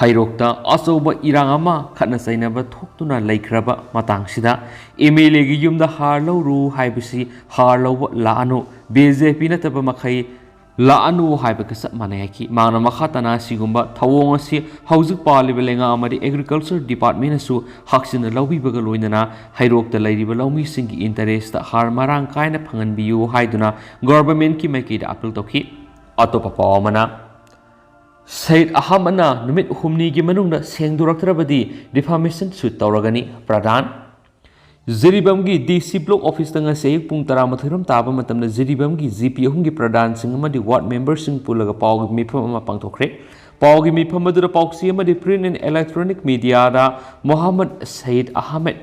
ꯍꯩꯔꯣꯛꯇ ꯑꯆꯧꯕ ꯏꯔꯥꯡ ꯑꯃ, ꯈꯠꯅ ꯆꯩꯅꯕ ꯊꯣꯛꯇꯨꯅ ꯂꯩꯈ꯭ꯔꯕ ꯃꯇꯥꯡꯁꯤꯗ M L A ꯒꯤ ꯌꯨꯝꯗ ꯍꯥꯔ ꯂꯧꯔꯨ ꯍꯥꯏꯕꯁꯤ ꯍꯥꯔ ꯂꯧꯕ ꯂꯥꯛꯑꯅꯨ, B J P ꯅꯠꯇꯕ ꯃꯈꯩ ꯂꯥꯛꯑꯅꯨ ꯍꯥꯏꯕꯒ ꯆꯞ ꯃꯥꯟꯅꯩ ꯍꯥꯏꯈꯤ꯫ ꯃꯍꯥꯛꯅ ꯃꯈꯥ ꯇꯥꯅ ꯑꯁꯤꯒꯨꯝꯕ ꯊꯧꯑꯣꯡ ꯑꯁꯤ ꯍꯧꯖꯤꯛ ꯄꯥꯜꯂꯤꯕ ꯂꯩꯉꯥꯛ ꯑꯃꯗꯤ Agriculture Department ꯅꯁꯨ ꯍꯛꯆꯤꯟꯅ ꯂꯧꯕꯤꯕꯒ ꯂꯣꯏꯅꯅ ꯍꯩꯔꯣꯛꯇ ꯂꯩꯔꯤꯕ ꯂꯧꯃꯤꯁꯤꯡꯒꯤ interest ꯇ ꯍꯥꯔ ꯃꯔꯥꯡ ꯀꯥꯏꯅ ꯐꯪꯍꯟꯕꯤꯌꯨ ꯍꯥꯏꯗꯨꯅ government ꯀꯤ ꯃꯥꯏꯀꯩꯗ appeal ꯇꯧꯈꯤ꯫ ꯑꯇꯣꯞꯄ ꯄꯥꯎ ꯑꯃꯅ, ꯁꯌꯤꯗ ꯑꯍꯃꯗꯅ ꯅꯨꯃꯤꯠ ꯍꯨꯝꯅꯤꯒꯤ ꯃꯅꯨꯡꯗ ꯁꯦꯡꯗꯣꯔꯛꯇ꯭ꯔꯕꯗꯤ defamation suit ꯇꯧꯔꯒꯅꯤ꯫ ꯄ꯭ꯔꯙꯥꯟ꯫ ꯖꯤꯔꯤꯕꯥꯝꯒꯤ ꯗꯤ ꯁꯤ block officeꯇ ꯉꯁꯤ ꯑꯌꯨꯛ ꯄꯨꯡ ꯇꯔꯥꯃꯥꯊꯣꯏꯔꯣꯝ ꯇꯥꯕ ꯃꯇꯝꯗ ꯖꯤꯔꯤꯕꯥꯝꯒꯤ ꯖꯤ ꯄꯤ ꯑꯍꯨꯝꯒꯤ ꯄ꯭ꯔꯙꯥꯟꯁꯤꯡ ꯑꯃꯗꯤ ward memberꯁꯤꯡ ꯄꯨꯜꯂꯒ ꯄꯥꯎꯒꯤ ꯃꯤꯐꯝ ꯑꯃ ꯄꯥꯡꯊꯣꯛꯈ꯭ꯔꯦ꯫ ꯄꯥꯎꯒꯤ ꯃꯤꯐꯝ ꯑꯗꯨꯗ ꯄꯥꯎꯆꯦ ꯑꯃꯗꯤ print and electronic mediaꯗ Mohammad Sayeed Ahmad,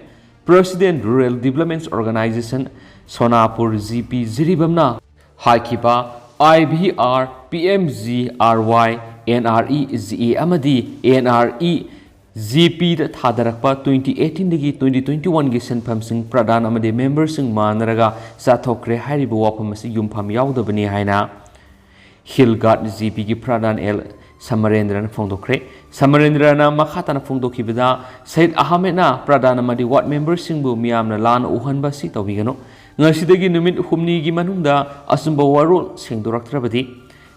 President Rural Development Organisation Sonapur, G P ꯖꯤꯔꯤꯕꯥꯝꯅ ꯍꯥꯏꯈꯤꯕ, I V R, P M G R Y, N R E G A ꯑꯃꯗꯤ N R E G Pꯗ ꯊꯥꯗꯔꯛꯄ twenty eighteenꯗꯒꯤ twenty twenty oneꯒꯤ ꯁꯦꯟꯐꯝꯁꯤꯡ ꯄ꯭ꯔꯙꯥꯟ ꯑꯃꯗꯤ memberꯁꯤꯡ ꯃꯥꯟꯅꯔꯒ ꯆꯥꯊꯣꯛꯈ꯭ꯔꯦ ꯍꯥꯏꯔꯤꯕ ꯋꯥꯐꯝ ꯑꯁꯤ ꯌꯨꯝꯐꯝ ꯌꯥꯎꯗꯕꯅꯤ ꯍꯥꯏꯅ Hill Guard ꯖꯤ ꯄꯤꯒꯤ ꯄ꯭ꯔꯙꯥꯟ ꯑꯦꯜ ꯁꯃꯔꯦꯟꯗ꯭ꯔꯅ ꯐꯣꯡꯗꯣꯛꯈ꯭ꯔꯦ꯫ ꯁꯃꯔꯦꯟꯗ꯭ꯔꯅ ꯃꯈꯥ ꯇꯥꯅ ꯐꯣꯡꯗꯣꯛꯈꯤꯕꯗ, ꯁꯌꯤꯗ ꯑꯍꯃꯗꯅ ꯄ꯭ꯔꯙꯥꯟ ꯑꯃꯗꯤ ward memberꯁꯤꯡꯕꯨ ꯃꯤꯌꯥꯝꯅ ꯂꯥꯟꯅ ꯎꯍꯟꯕ ꯑꯁꯤ ꯇꯧꯕꯤꯒꯅꯨ꯫ ꯉꯁꯤꯗꯒꯤ ꯅꯨꯃꯤꯠ ꯍꯨꯝꯅꯤꯒꯤ ꯃꯅꯨꯡꯗ ꯑꯆꯨꯝꯕ ꯋꯥꯔꯣꯜ ꯁꯦꯡꯗꯣꯔꯛꯇ꯭ꯔꯕꯗꯤ,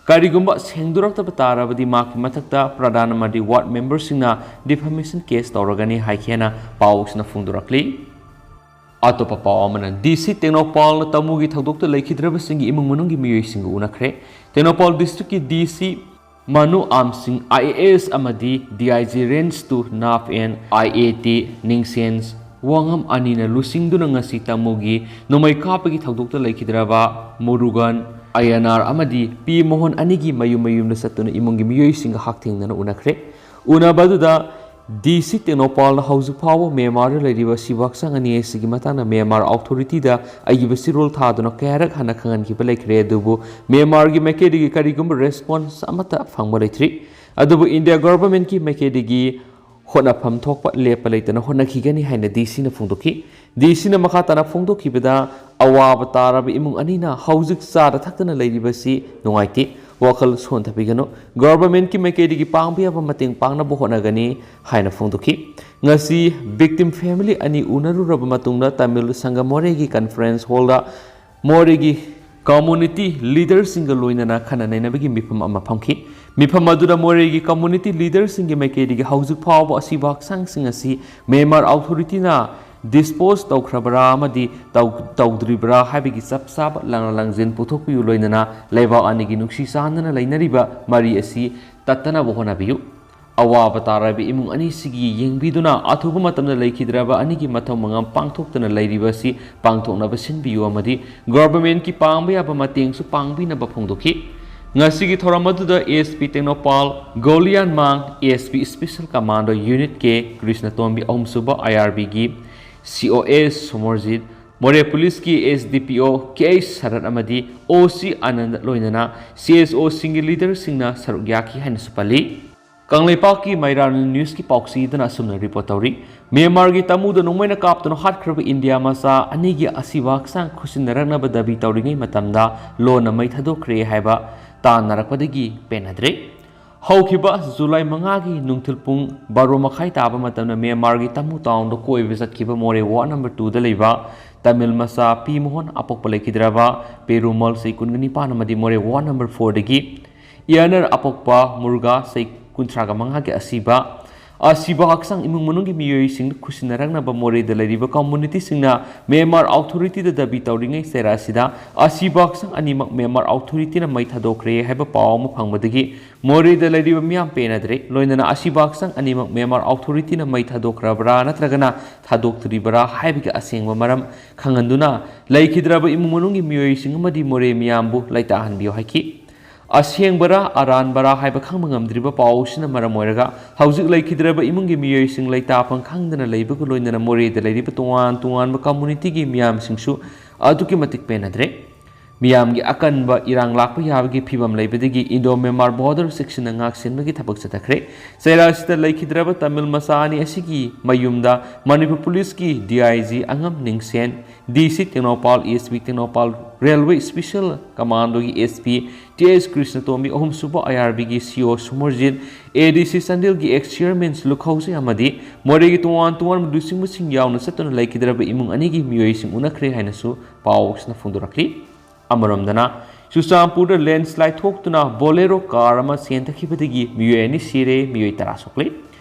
ꯀꯔꯤꯒꯨꯝꯕ ꯁꯦꯡꯗꯣꯔꯛꯇꯕ ꯇꯥꯔꯕꯗꯤ ꯃꯍꯥꯛꯀꯤ ꯃꯊꯛꯇ ꯄ꯭ꯔꯙꯥꯟ ꯑꯃꯗꯤ ward memberꯁꯤꯡꯅ defamation case ꯇꯧꯔꯒꯅꯤ ꯍꯥꯏꯈꯤ ꯍꯥꯏꯅ ꯄꯥꯎꯁꯤꯅ ꯐꯣꯡꯗꯣꯔꯛꯂꯤ꯫ ꯑꯇꯣꯞꯄ ꯄꯥꯎ ꯑꯃꯅ, ꯗꯤ ꯁꯤ ꯇꯦꯡꯅꯧꯄꯥꯜꯅ ꯇꯃꯨꯒꯤ ꯊꯧꯗꯣꯛꯇ ꯂꯩꯈꯤꯗ꯭ꯔꯕꯁꯤꯡꯒꯤ ꯏꯃꯨꯡ ꯃꯅꯨꯡꯒꯤ ꯃꯤꯑꯣꯏꯁꯤꯡꯒ ꯎꯅꯈ꯭ꯔꯦ꯫ ꯇꯦꯡꯅꯧꯄꯥꯜ districtꯀꯤ ꯗꯤ ꯁꯤ ꯃꯅꯨ ꯑꯥꯝꯁꯤꯡ, I A S ꯑꯃꯗꯤ D I G range two ꯅꯥꯞ ꯑꯦꯟ, I A T ꯅꯤꯡꯁꯦꯟꯁ ꯋꯥꯉꯝ ꯑꯅꯤꯅ ꯂꯨꯆꯤꯡꯗꯨꯅ ꯉꯁꯤ ꯇꯃꯨꯒꯤ ꯅꯣꯡꯃꯩ ꯀꯥꯞꯄꯒꯤ ꯊꯧꯗꯣꯛꯇ ꯂꯩꯈꯤꯗ꯭ꯔꯕ ꯃꯨꯔꯨꯒꯟ ꯑꯌꯅꯥꯔ ꯑꯃꯗꯤ ꯄꯤ ꯃꯣꯍꯟ ꯑꯅꯤꯒꯤ ꯃꯌꯨꯝ ꯃꯌꯨꯝꯗ ꯆꯠꯇꯨꯅ ꯏꯃꯨꯡꯒꯤ ꯃꯤꯑꯣꯏꯁꯤꯡꯒ ꯍꯛꯊꯦꯡꯅꯅ ꯎꯅꯈ꯭ꯔꯦ꯫ ꯎꯅꯕ ꯑꯗꯨꯗ ꯗꯤ ꯁꯤ ꯇꯦꯡꯅꯧꯄꯥꯜꯅ ꯍꯧꯖꯤꯛ ꯐꯥꯎꯕ ꯃ꯭ꯌꯥꯟꯃꯥꯔꯗ ꯂꯩꯔꯤꯕ ꯑꯁꯤꯕ ꯍꯛꯆꯥꯡ ꯑꯅꯤ ꯑꯁꯤꯒꯤ ꯃꯇꯥꯡꯗ ꯃ꯭ꯌꯥꯟꯃꯥꯔ authorityꯗ ꯑꯏꯕ ꯆꯦꯔꯣꯜ ꯊꯥꯗꯨꯅ ꯀꯌꯥꯔꯛ ꯍꯟꯅ ꯈꯪꯍꯟꯈꯤꯕ ꯂꯩꯈ꯭ꯔꯦ, ꯑꯗꯨꯕꯨ ꯃ꯭ꯌꯥꯟꯃꯥꯔꯒꯤ ꯃꯥꯏꯀꯩꯗꯒꯤ ꯀꯔꯤꯒꯨꯝꯕ response ꯑꯃꯠꯇ ꯐꯪꯕ ꯂꯩꯇ꯭ꯔꯤ꯫ ꯑꯗꯨꯕꯨ ꯏꯟꯗꯤꯌꯥ governmentꯀꯤ ꯃꯥꯏꯀꯩꯗꯒꯤ ꯍꯣꯠꯅꯐꯝ ꯊꯣꯛꯄ ꯂꯦꯞꯄ ꯂꯩꯇꯅ ꯍꯣꯠꯅꯈꯤꯒꯅꯤ ꯍꯥꯏꯅ ꯗꯤ ꯁꯤꯅ ꯐꯣꯡꯗꯣꯛꯈꯤ꯫ ꯗꯤ ꯁꯤꯅ ꯃꯈꯥ ꯇꯥꯅ ꯐꯣꯡꯗꯣꯛꯈꯤꯕꯗ, ꯑꯋꯥꯕ ꯇꯥꯔꯕ ꯏꯃꯨꯡ ꯑꯅꯤꯅ ꯍꯧꯖꯤꯛ ꯆꯥꯗ ꯊꯛꯇꯅ ꯂꯩꯔꯤꯕꯁꯤ ꯅꯨꯡꯉꯥꯏꯇꯦ, ꯋꯥꯈꯜ ꯁꯣꯟꯊꯕꯤꯒꯅꯨ꯫ Governmentꯀꯤ ꯃꯥꯏꯀꯩꯗꯒꯤ ꯄꯥꯡꯕ ꯌꯥꯕ ꯃꯇꯦꯡ ꯄꯥꯡꯅꯕ ꯍꯣꯠꯅꯒꯅꯤ ꯍꯥꯏꯅ ꯐꯣꯡꯗꯣꯛꯈꯤ꯫ ꯉꯁꯤ victim family ꯑꯅꯤ ꯎꯅꯔꯨꯔꯕ ꯃꯇꯨꯡꯗ ꯇꯥꯃꯤꯜ ꯁꯪꯒꯝ ꯃꯣꯔꯦꯒꯤ conference hallꯗ ꯃꯣꯔꯦꯒꯤ community leaderꯁꯤꯡꯒ ꯂꯣꯏꯅꯅ ꯈꯟꯅ ꯅꯩꯅꯕꯒꯤ ꯃꯤꯐꯝ ꯑꯃ ꯐꯝꯈꯤ꯫ ꯃꯤꯐꯝ ꯑꯗꯨꯗ ꯃꯣꯔꯦꯒꯤ community leaderꯁꯤꯡꯒꯤ ꯃꯥꯏꯀꯩꯗꯒꯤ ꯍꯧꯖꯤꯛ ꯐꯥꯎꯕ ꯑꯁꯤꯕ ꯍꯛꯆꯥꯡꯁꯤꯡ ꯑꯁꯤ ꯃ꯭ꯌꯥꯟꯃꯥꯔ authorityꯅ dispose ꯇꯧꯈ꯭ꯔꯕ꯭ꯔꯥ ꯑꯃꯗꯤ ꯇꯧ-, ꯇꯧꯗ꯭ꯔꯤꯕ꯭ꯔꯥ ꯍꯥꯏꯕꯒꯤ ꯆꯞ ꯆꯥꯕ ꯂꯥꯡ-, ꯂꯥꯡꯖꯦꯜ ꯄꯨꯊꯣꯛꯄꯤꯌꯨ, ꯂꯣꯏꯅꯅ ꯂꯩꯕꯥꯛ ꯑꯅꯤꯒꯤ ꯅꯨꯡꯁꯤ ꯆꯥꯟꯅꯅ ꯂꯩꯅꯔꯤꯕ ꯃꯔꯤ ꯑꯁꯤ ꯇꯠꯇꯅꯕ ꯍꯣꯠꯅꯕꯤꯌꯨ꯫ ꯑꯋꯥꯕ ꯇꯥꯔꯕ ꯏꯃꯨꯡ ꯑꯅꯤꯁꯤꯒꯤ ꯌꯦꯡꯕꯤꯗꯨꯅ ꯑꯊꯨꯕ ꯃꯇꯝꯗ ꯂꯩꯈꯤꯗ꯭ꯔꯕ ꯑꯅꯤꯒꯤ ꯃꯊꯧ ꯃꯉꯝ ꯄꯥꯡꯊꯣꯛꯇꯅ ꯂꯩꯔꯤꯕ ꯑꯁꯤ ꯄꯥꯡꯊꯣꯛꯅꯕ ꯁꯤꯟꯕꯤꯌꯨ ꯑꯃꯗꯤ ꯒꯣꯚꯔꯟꯃꯦꯟꯠꯀꯤ ꯄꯥꯡꯕ ꯌꯥꯕ ꯃꯇꯦꯡꯁꯨ ꯄꯥꯡꯕꯤꯅꯕ ꯐꯣꯡꯗꯣꯛꯈꯤ꯫ ꯉꯁꯤꯒꯤ ꯊꯧꯔꯝ ꯑꯗꯨꯗ S P Tengnoupal, Goliyanmang, S P special commando unit K Krishnatombi, ꯑꯍꯨꯝꯁꯨꯕ ꯑꯥꯏ ꯑꯥꯔ ꯕꯤꯒꯤ ꯁꯤ ꯑꯣ ꯑꯦꯁ ꯁꯣꯃꯣꯔꯖꯤꯠ, ꯃꯣꯔꯦ ꯄꯨꯂꯤꯁꯀꯤ ꯑꯦꯁ ꯗꯤ ꯄꯤ ꯑꯣ ꯀꯦ ꯑꯩꯆ ꯁꯔꯠ ꯑꯃꯗꯤ ꯑꯣ ꯁꯤ ꯑꯥꯅꯟꯗ ꯂꯣꯏꯅꯅ ꯁꯤ ꯑꯦꯁ ꯑꯣꯁꯤꯡꯒꯤ ꯂꯤꯗꯔꯁꯤꯡꯅ ꯁꯔꯨꯛ ꯌꯥꯈꯤ ꯍꯥꯏꯅꯁꯨ ꯄꯜꯂꯤ꯫ ꯀꯪꯂꯩꯄꯥꯛꯀꯤ ꯃꯩꯔꯥ ꯅ꯭ꯌꯨꯁꯀꯤ ꯄꯥꯎꯆꯦꯗꯨꯅ ꯑꯁꯨꯝꯅ ꯔꯤꯄꯣꯔꯠ ꯇꯧꯔꯤ꯫ ꯃ꯭ꯌꯥꯟꯃꯥꯔꯒꯤ ꯇꯃꯨꯗ ꯅꯣꯡꯃꯩꯅ ꯀꯥꯞꯇꯨꯅ ꯍꯥꯠꯈ꯭ꯔꯕ ꯏꯟꯗꯤꯌꯥ ꯃꯆꯥ ꯑꯅꯤꯒꯤ ꯑꯁꯤꯕ ꯍꯛꯆꯥꯡ ꯈꯨꯠꯁꯤꯟꯅꯔꯛꯅꯕ ꯗꯥꯕꯤ ꯇꯧꯔꯤꯉꯩ ꯃꯇꯝꯗ ꯂꯣꯟꯅ ꯃꯩ ꯊꯥꯗꯣꯛꯈ꯭ꯔꯦ ꯍꯥꯏꯕ ꯇꯥꯟꯅꯔꯛꯄꯗꯒꯤ ꯄꯦꯟꯅꯗ꯭ꯔꯦ꯫ ꯍꯧꯈꯤꯕ ꯖꯨꯂꯥꯏ ꯃꯉꯥꯒꯤ ꯅꯨꯡꯊꯤꯜ ꯄꯨꯡ ꯕꯥꯔꯣ ꯃꯈꯥꯏ ꯇꯥꯕ ꯃꯇꯝꯗ ꯃ꯭ꯌꯥꯟꯃꯥꯔꯒꯤ ꯇꯃꯨ ꯇꯥꯎꯟꯗ ꯀꯣꯏꯕ ꯆꯠꯈꯤꯕ ꯃꯣꯔꯦ ꯋꯥꯔꯗ ꯅꯝꯕꯔ ꯇꯨꯗ ꯂꯩꯕ ꯇꯥꯃꯤꯜ ꯃꯆꯥ ꯄꯤ ꯃꯣꯍꯟ, ꯑꯄꯣꯛꯄ ꯂꯩꯈꯤꯗ꯭ꯔꯕ ꯄꯦꯔꯨꯃꯜ, ꯆꯍꯤ ꯀꯨꯟꯒ ꯅꯤꯄꯥꯟ ꯑꯃꯗꯤ ꯃꯣꯔꯦ ꯋꯥꯔꯗ ꯅꯝꯕꯔ ꯐꯣꯔꯗꯒꯤ ꯏꯌꯥꯅꯔ ꯑꯄꯣꯛꯄ ꯃꯨꯔꯒꯥ, ꯆꯍꯤ ꯀꯨꯟꯊ꯭ꯔꯥꯒ ꯃꯉꯥꯒꯤ ꯑꯁꯤꯕ, ꯑꯁꯤꯕ ꯍꯛꯆꯥꯡ ꯏꯃꯨꯡ ꯃꯅꯨꯡꯒꯤ ꯃꯤꯑꯣꯏꯁꯤꯡꯗ ꯈꯨꯠꯁꯤꯟꯅꯔꯛꯅꯕ ꯃꯣꯔꯦꯗ ꯂꯩꯔꯤꯕ ꯀꯝꯃꯨꯅꯤꯇꯤꯁꯤꯡꯅ ꯃ꯭ꯌꯥꯟꯃꯥꯔ ꯑꯣꯊꯣꯔꯤꯇꯤꯗ ꯗꯥꯕꯤ ꯇꯧꯔꯤꯉꯩ ꯆꯩꯔꯥꯛ ꯑꯁꯤꯗ ꯑꯁꯤꯕ ꯍꯛꯆꯥꯡ ꯑꯅꯤꯃꯛ ꯃ꯭ꯌꯥꯟꯃꯥꯔ ꯑꯣꯊꯣꯔꯤꯇꯤꯅ ꯃꯩ ꯊꯥꯗꯣꯛꯈ꯭ꯔꯦ ꯍꯥꯏꯕ ꯄꯥꯎ ꯑꯃ ꯐꯪꯕꯗꯒꯤ ꯃꯣꯔꯦꯗ ꯂꯩꯔꯤꯕ ꯃꯤꯌꯥꯝ ꯄꯦꯟꯅꯗ꯭ꯔꯦ꯫ ꯂꯣꯏꯅꯅ ꯑꯁꯤꯕ ꯍꯛꯆꯥꯡ ꯑꯅꯤꯃꯛ ꯃ꯭ꯌꯥꯟꯃꯥꯔ ꯑꯣꯊꯣꯔꯤꯇꯤꯅ ꯃꯩ ꯊꯥꯗꯣꯛꯈ꯭ꯔꯕ꯭ꯔꯥ ꯅꯠꯇ꯭ꯔꯒꯅ ꯊꯥꯗꯣꯛꯇ꯭ꯔꯤꯕ꯭ꯔꯥ ꯍꯥꯏꯕꯒꯤ ꯑꯁꯦꯡꯕ ꯃꯔꯝ ꯈꯪꯍꯟꯗꯨꯅ ꯂꯩꯈꯤꯗ꯭ꯔꯕ ꯏꯃꯨꯡ ꯃꯅꯨꯡꯒꯤ ꯃꯤꯑꯣꯏꯁꯤꯡ ꯑꯃꯗꯤ ꯃꯣꯔꯦ ꯃꯤꯌꯥꯝꯕꯨ ꯂꯩꯇꯥꯍꯟꯕꯤꯌꯨ ꯍꯥꯏꯈꯤ꯫ ꯑꯁꯦꯡꯕꯔꯥ ꯑꯔꯥꯟꯕꯔꯥ ꯍꯥꯏꯕ ꯈꯪꯕ ꯉꯝꯗ꯭ꯔꯤꯕ ꯄꯥꯎꯁꯤꯅ ꯃꯔꯝ ꯑꯣꯏꯔꯒ ꯍꯧꯖꯤꯛ ꯂꯩꯈꯤꯗ꯭ꯔꯕ ꯏꯃꯨꯡꯒꯤ ꯃꯤꯑꯣꯏꯁꯤꯡ ꯂꯩꯇꯥꯐꯝ ꯈꯪꯗꯅ ꯂꯩꯕꯒ ꯂꯣꯏꯅꯅ ꯃꯣꯔꯦꯗ ꯂꯩꯔꯤꯕ ꯇꯣꯉꯥꯟ ꯇꯣꯉꯥꯟꯕ ꯀꯝꯃꯨꯅꯤꯇꯤꯒꯤ ꯃꯤꯌꯥꯝꯁꯤꯡꯁꯨ ꯑꯗꯨꯛꯀꯤ ꯃꯇꯤꯛ ꯄꯦꯟꯅꯗ꯭ꯔꯦ꯫ ꯃꯤꯌꯥꯝꯒꯤ ꯑꯀꯟꯕ ꯏꯔꯥꯡ ꯂꯥꯛꯄ ꯌꯥꯕꯒꯤ ꯐꯤꯕꯝ ꯂꯩꯕꯗꯒꯤ ꯏꯟꯗꯣ ꯃ꯭ꯌꯥꯟꯃꯥꯔ ꯕꯣꯔꯗꯔ ꯆꯦꯛꯁꯤꯟꯅ ꯉꯥꯛ ꯁꯦꯟꯕꯒꯤ ꯊꯕꯛ ꯆꯠꯊꯈ꯭ꯔꯦ꯫ ꯆꯩꯔꯥꯛ ꯑꯁꯤꯗ ꯂꯩꯈꯤꯗ꯭ꯔꯕ ꯇꯥꯃꯤꯜ ꯃꯆꯥ ꯑꯅꯤ ꯑꯁꯤꯒꯤ ꯃꯌꯨꯝꯗ ꯃꯅꯤꯄꯨꯔ ꯄꯨꯂꯤꯁꯀꯤ ꯗꯤ ꯑꯥꯏ ꯖꯤ ꯑꯉꯝ Ningshen, D C Tengnoupal, S P Tengnoupal railway special ꯀꯃꯥꯟꯗꯣꯒꯤ S P T S Krishnatombi, ꯑꯍꯨꯝꯁꯨꯕ ꯑꯥꯏ ꯑꯥꯔ ꯕꯤꯒꯤ ꯁꯤ ꯑꯣ ꯁꯨꯃꯔꯖꯤꯠ, ꯑꯦ ꯗꯤ ꯁꯤ ꯆꯥꯟꯗꯦꯜꯒꯤ ꯑꯦꯛꯁ ꯆꯤꯌꯔꯃꯦꯟ ꯂꯨꯈꯧꯖꯩ ꯑꯃꯗꯤ ꯃꯣꯔꯦꯒꯤ ꯇꯣꯉꯥꯟ ꯇꯣꯉꯥꯟꯕ ꯂꯨꯆꯤꯡꯕꯁꯤꯡ ꯌꯥꯎꯅ ꯆꯠꯇꯨꯅ ꯂꯩꯈꯤꯗ꯭ꯔꯕ ꯏꯃꯨꯡ ꯑꯅꯤꯒꯤ ꯃꯤꯑꯣꯏꯁꯤꯡ ꯎꯅꯈ꯭ꯔꯦ ꯍꯥꯏꯅꯁꯨ ꯄꯥꯎꯁꯤꯅ ꯐꯣꯡꯗꯣꯔꯛꯂꯤ꯫ ꯑꯃꯔꯣꯝꯗꯅ, ꯆꯨꯔꯆꯥꯟꯄꯨꯔꯗ ꯂꯦꯟꯁꯂꯥꯏꯗ ꯊꯣꯛꯇꯨꯅ ꯕꯣꯂꯦꯔꯣ ꯀꯥꯔ ꯑꯃ ꯆꯦꯟꯊꯈꯤꯕꯗꯒꯤ ꯃꯤꯑꯣꯏ ꯑꯅꯤ ꯁꯤꯔꯦ, ꯃꯤꯑꯣꯏ ꯇꯔꯥ ꯁꯣꯛꯂꯦ꯫